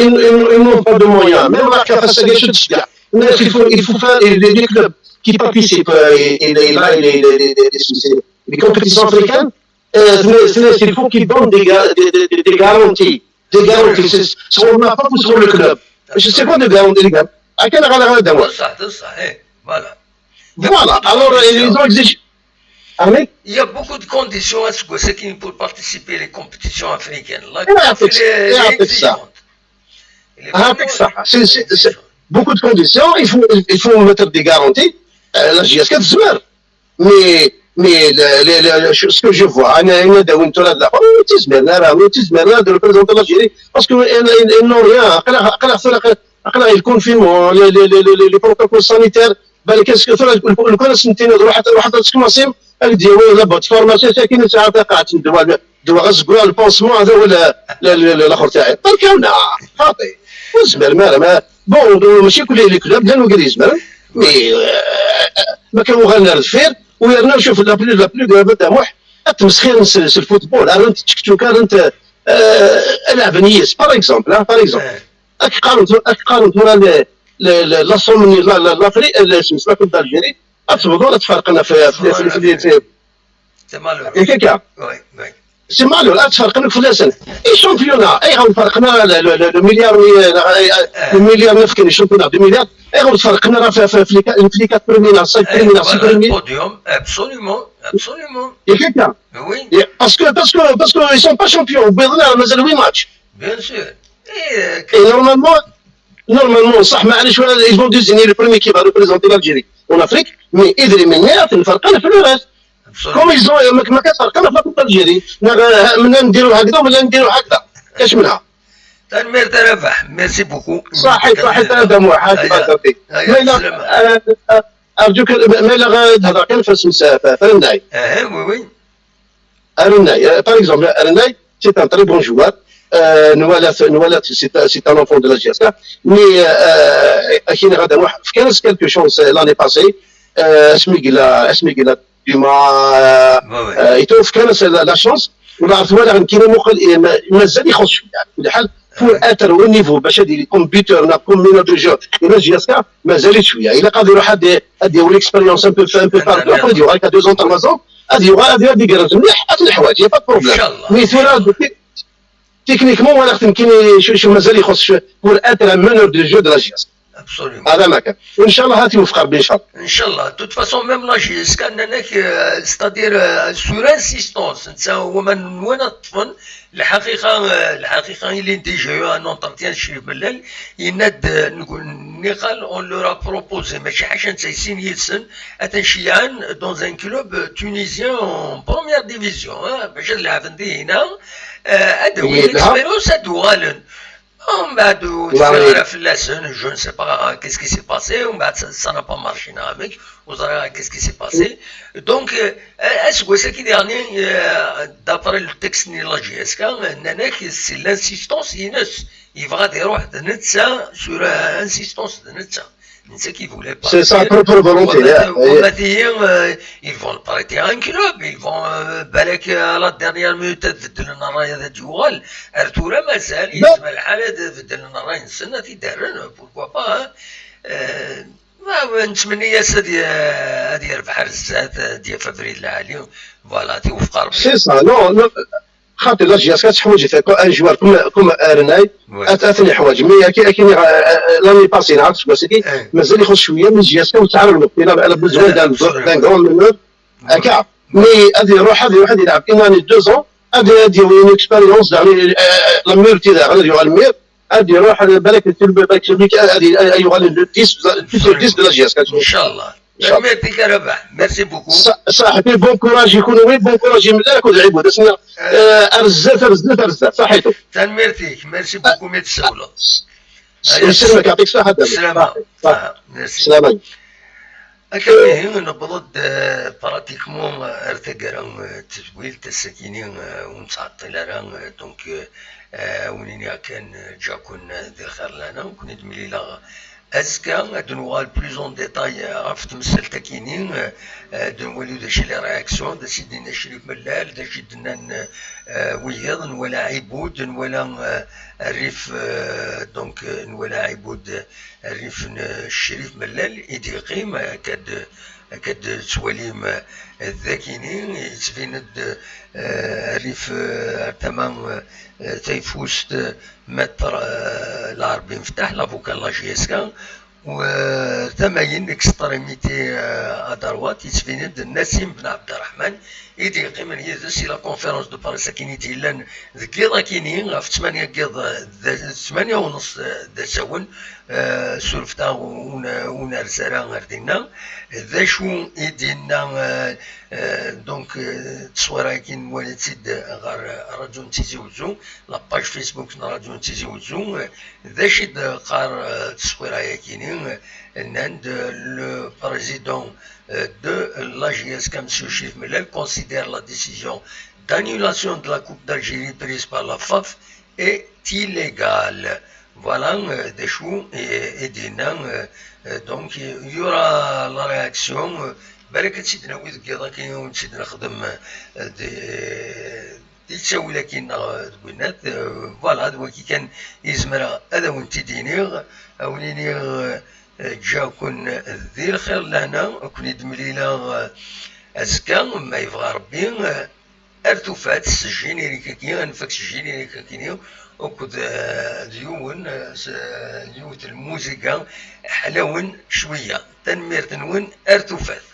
ils n'ont pas de moyens. Même la CAF, ça gâche de gars. Mais il faut, il faut faire les, les clubs qui participent, euh, et, et les, là, les, les, les, les, les, les compétitions africaines. Euh, mais, mais il faut qu'ils donnent des, ga- des, des, des garanties. Des garanties. C'est, c'est, on n'a pas pour le club. Je sais pas de garanties, les gars. À quelle heure, à quelle heure, صح، صح، ايه، voilà. Voilà. Alors, euh, ils ont exigé. Ah, mais Il y a beaucoup de conditions à ce que c'est qu'il pour participer les compétitions africaines. Là, Et avec, et avec ça. Elle est Ah, vraiment avec ça. C'est, c'est, c'est exigeante. Beaucoup de conditions. Il faut, il faut mettre des garanties. Euh, la J S K تزمر. Mais, mais le, le, le, le, ce que je vois, أنا، أنا داوين ترى لا، أو تزمر، لا، لا، أو تزمر، لا، de représenter l'Algérie. Parce que ils, ils, ils n'ont rien. أقرأ، أقرأ، أقرأ، أقرأ le confinement, les, les, les, les, les protocoles sanitaires. بالك est-ce que ترى لو كان سنتين روح، روح تسكماسيم، هاك ديال ولا بوت فورماسيون، ساكن ساعه قاعد ندوى، ندوى غزكوا البونسمون، هذا هو ال-، ال-، ال-، الاخر تاعي. برك هنا خاطي. وزمر ما، ما، bon، ماشي كل les clubs، لا نقول يزمر. Mais, euh, ما كان وغالنا الفير، ويرنا شوف la plus, la plus grave تاع موح. ad tmesxirem s, s lfutbol, rrant tčekčuka, rrant, eh, ad lɛben yis, par exemple, ah, par exemple. Ad k-qqaren tu-, ad k-qqaren tura le, le, le, la somme-nni, la, la, l'Afri-, eh, le, la Coupe d'Algérie, ad tebḍu ad tferqen ɣef, ɣef, ɣef, ɣef, ɣef, C'est malheureux. Yak akka. Oui, oui. C'est malheureux, ad tferqen akk fell-asen. I championnat, ayɣer ur ferqen ara le, le, le, le milliard-nni, eh, eh, le milliard-nni fkan i championnat, deux milliards, ayɣer ur ferqen ara ɣef, ɣef, ɣef les qua-, ɣef les quatre premiers, neɣ cinq premiers, neɣ six premiers? Podium, absolument, absolument. Yak akka. Oui. Parce que, parce que, parce que ils sont pas champions, wwiḍen ara, mazal huit matchs. Bien sûr. Et, euh, et normalement, normalement, صح, معليش, ils vont désigner le premier qui va représenter l'Algérie en Afrique, mais idrimen-nni ad ten-ferqen ɣef le reste. Absolument. Comme ils ont, ma, ma كتفرقنا في la Coupe d'Algérie. نغ-، من نديروا هكذا ولا نديروا هكذا. كاش منها؟ Tanemmirt a Rabaḥ, merci beaucoup. صحيت، صحيت، هذا مو حاجة، هيا، بارك فيك. هيا، ما إلا، بسلامة. آه، آه، أرجوك، ما إلا غا تهضر كان في اسم س-، في، في رناي. اها، oui, oui. رناي، آه، par exemple، رناي، c'est un très bon joueur. آه، نوالا، نوالا، c'est un، c'est un enfant de la J S K. Mais، آه، كاين غادا واحد، كان quelques chances l'année passée. آه، اسمي قلا، اسمي قلا. ديما، آه، آه، يتوفق انا س-، لا، لا شونس. ولا عرفت ولا غنكيني مقل، إيه، ما-، مازال يخص شويه، على كل حال. Pour être au niveau باش هادي يكون buteur ولا يكون meneur de jeu ولا J S K، مازال شويه. الا قادر يروح هادي، هادي هو l'expérience un peu، un peu partout، après يوغا هكا deux ans، trois ans، هادي يوغا، هادي، هادي يقرز مليح، هاد الحوايج، y a pas de problème. ان شاء الله. Mais ثورة، techniquement ولا خدم كاين شو، شو مازال يخص شو، pour être un meneur de jeu de la J S K. Absolument. هذا ما كان. وان شاء الله هاتي وفق ربي ان شاء الله. ان شاء الله. De toute façon, même la J S K, ناناك، euh, c'est-à-dire, euh, sur insistance, نتا هو ما نوانا طفن. الحقيقة، euh، الحقيقة, il est déjà un entretien chez Belal. Il n'a de, نقول, نقال, on leur a proposé, mais شي حاجة نتا يسين يسن, أتنشيعان dans un club tunisien en première division, hein, باش هاد اللاعب ندي هنا, euh, هاد هو l'expérience, هاد وغالن. ومن بعد وتفرغ فلاس، je ne sais pas qu'est-ce qui s'est passé, ومن بعد ça, ça n'a pas marché avec, وزرا qu'est-ce qui s'est passé. Donc, euh, aseggas-agi dernier, euh, d'après le texte n la J S K, ناناك, c'est l'insistance ines, يبغى يروح نتا sur, euh, insistance نتا. نتا كي voulait partir. C'est sa propre volonté, وما تي-، وما تي-، euh, ils vont le prêter à un club, ils vont, euh, بالك, euh, à la dernière minute تبدل لنا الراي هذا يوغال. ار تورا مازال يسمى الحال هذا يبدل لنا الراي نسنى في دارنا، pourquoi pas, hein. Euh, ما، ما نتمنى ياس هذه، هذه يربح الزات، هذه فابري العالي. Voilà, توفق ربي. C'est ça, non, non. خاطر la J S K تحوج في un joueur comme, comme رناي. أت-، اثني حوايج. Mais كي، كي، آه، آه، l'année passée، نعرف شو سيتي، مازال يخص شويه من J S K وتعرف الوقت. الا، الا besoin d'un، d'un grand meneur. هكا. Mais هذه يروح، هذه يروح يلعب une année, deux ans. هذه، هذه une expérience, يعني, آه، آه، la meilleure تي داغ، هذه يغال مير. هذه يروح، بالك، بالك، بالك، هذه، آه، يغال le dix, futur dix de la J S K. ان شاء الله. Merci beaucoup. ص-، صاحبي، bon courage يكون، oui, bon courage من العبود. اسمع، آه، ارزات، ارزات، ارزات، صحيتو. تنميرتيك، merci beaucoup, ميت السولة. يسلمك، يعطيك الصحة. السلامة. صحيح، صحيح. آه، merci. السلامة. هكا إيه، نبض، آه، pratiquement، آه، ارتقرا، آه، تزويل تسكيني، آه، ونتعطل راه، آه، donc، آه، آه، ونيني كان، آه، جاكون، آه، ذي خير لنا، وكنا دمليلا أزكى، ad نوغال plus en détail, آه، غف تمثل تاكيني، آه، آه، ad نولي ذا شي les réactions، ذا سيدنا شريف ملال، ذا شي دنان، آه، ويض، نولا عيبود، نولا، آه، الريف، آه، donc، آه، نولا عيبود، آه، الريف، آه، شريف ملال، إدي قيم، آه، كد، آه، كد تواليم، آه، ذاكيني، يتبين د، آه، الريف، آه، تمام، آه، تيفوست، آه، متر، آه، العربي مفتاح، l'avocat la J S K. وثماين extrémité، آه، à droite, يتبين د نسيم بن عبد الرحمن، إدي قيمن يدس إلى conférence de presse كيني ديلان ذكيض كيني، غف ثمانية كيض، ثمانية ونص، آه، ذا سون، آه، سورفتا ون-، ونرزرا غردينا. ذا شو إدينا، آه، آه، donc، آه، تصويرا كين موالد سيد غار راديو تيزي وزو. La page Facebook n Radio Tizi Ouzou, euh, d acu i d-teqqar, euh, tteswira-agi-nni, euh, nnan-d, euh, le président, euh, de la J S K, monsieur Chérif Mellal, considère la décision d'annulation de la Coupe d'Algérie prise par la faf est illégale. Voilà, euh, d acu i, i d-yenna, euh, Donc, il y aura la réaction. Balak ad tt-id-nawi deg yiḍ-agi, ur tt-id-nexdem, euh, di, di ttawil-agi neɣ deg winnat. Euh, voilà, d wagi kan i zemreɣ ad awen-t-id-iniɣ. Ad awen-iniɣ, euh, ǧǧiɣ-ken di lxir lehna, ad ken-id-mlileɣ, euh, azekka, ma yebɣa Rebbi. Euh, ar tufat s générique-agi, ad nfak s générique-agi, akked, euh, d yiwen, euh, s, euh, yiwet n lmuziga ḥlawen cwiya. Tanemmirt-nwen, ar tufat.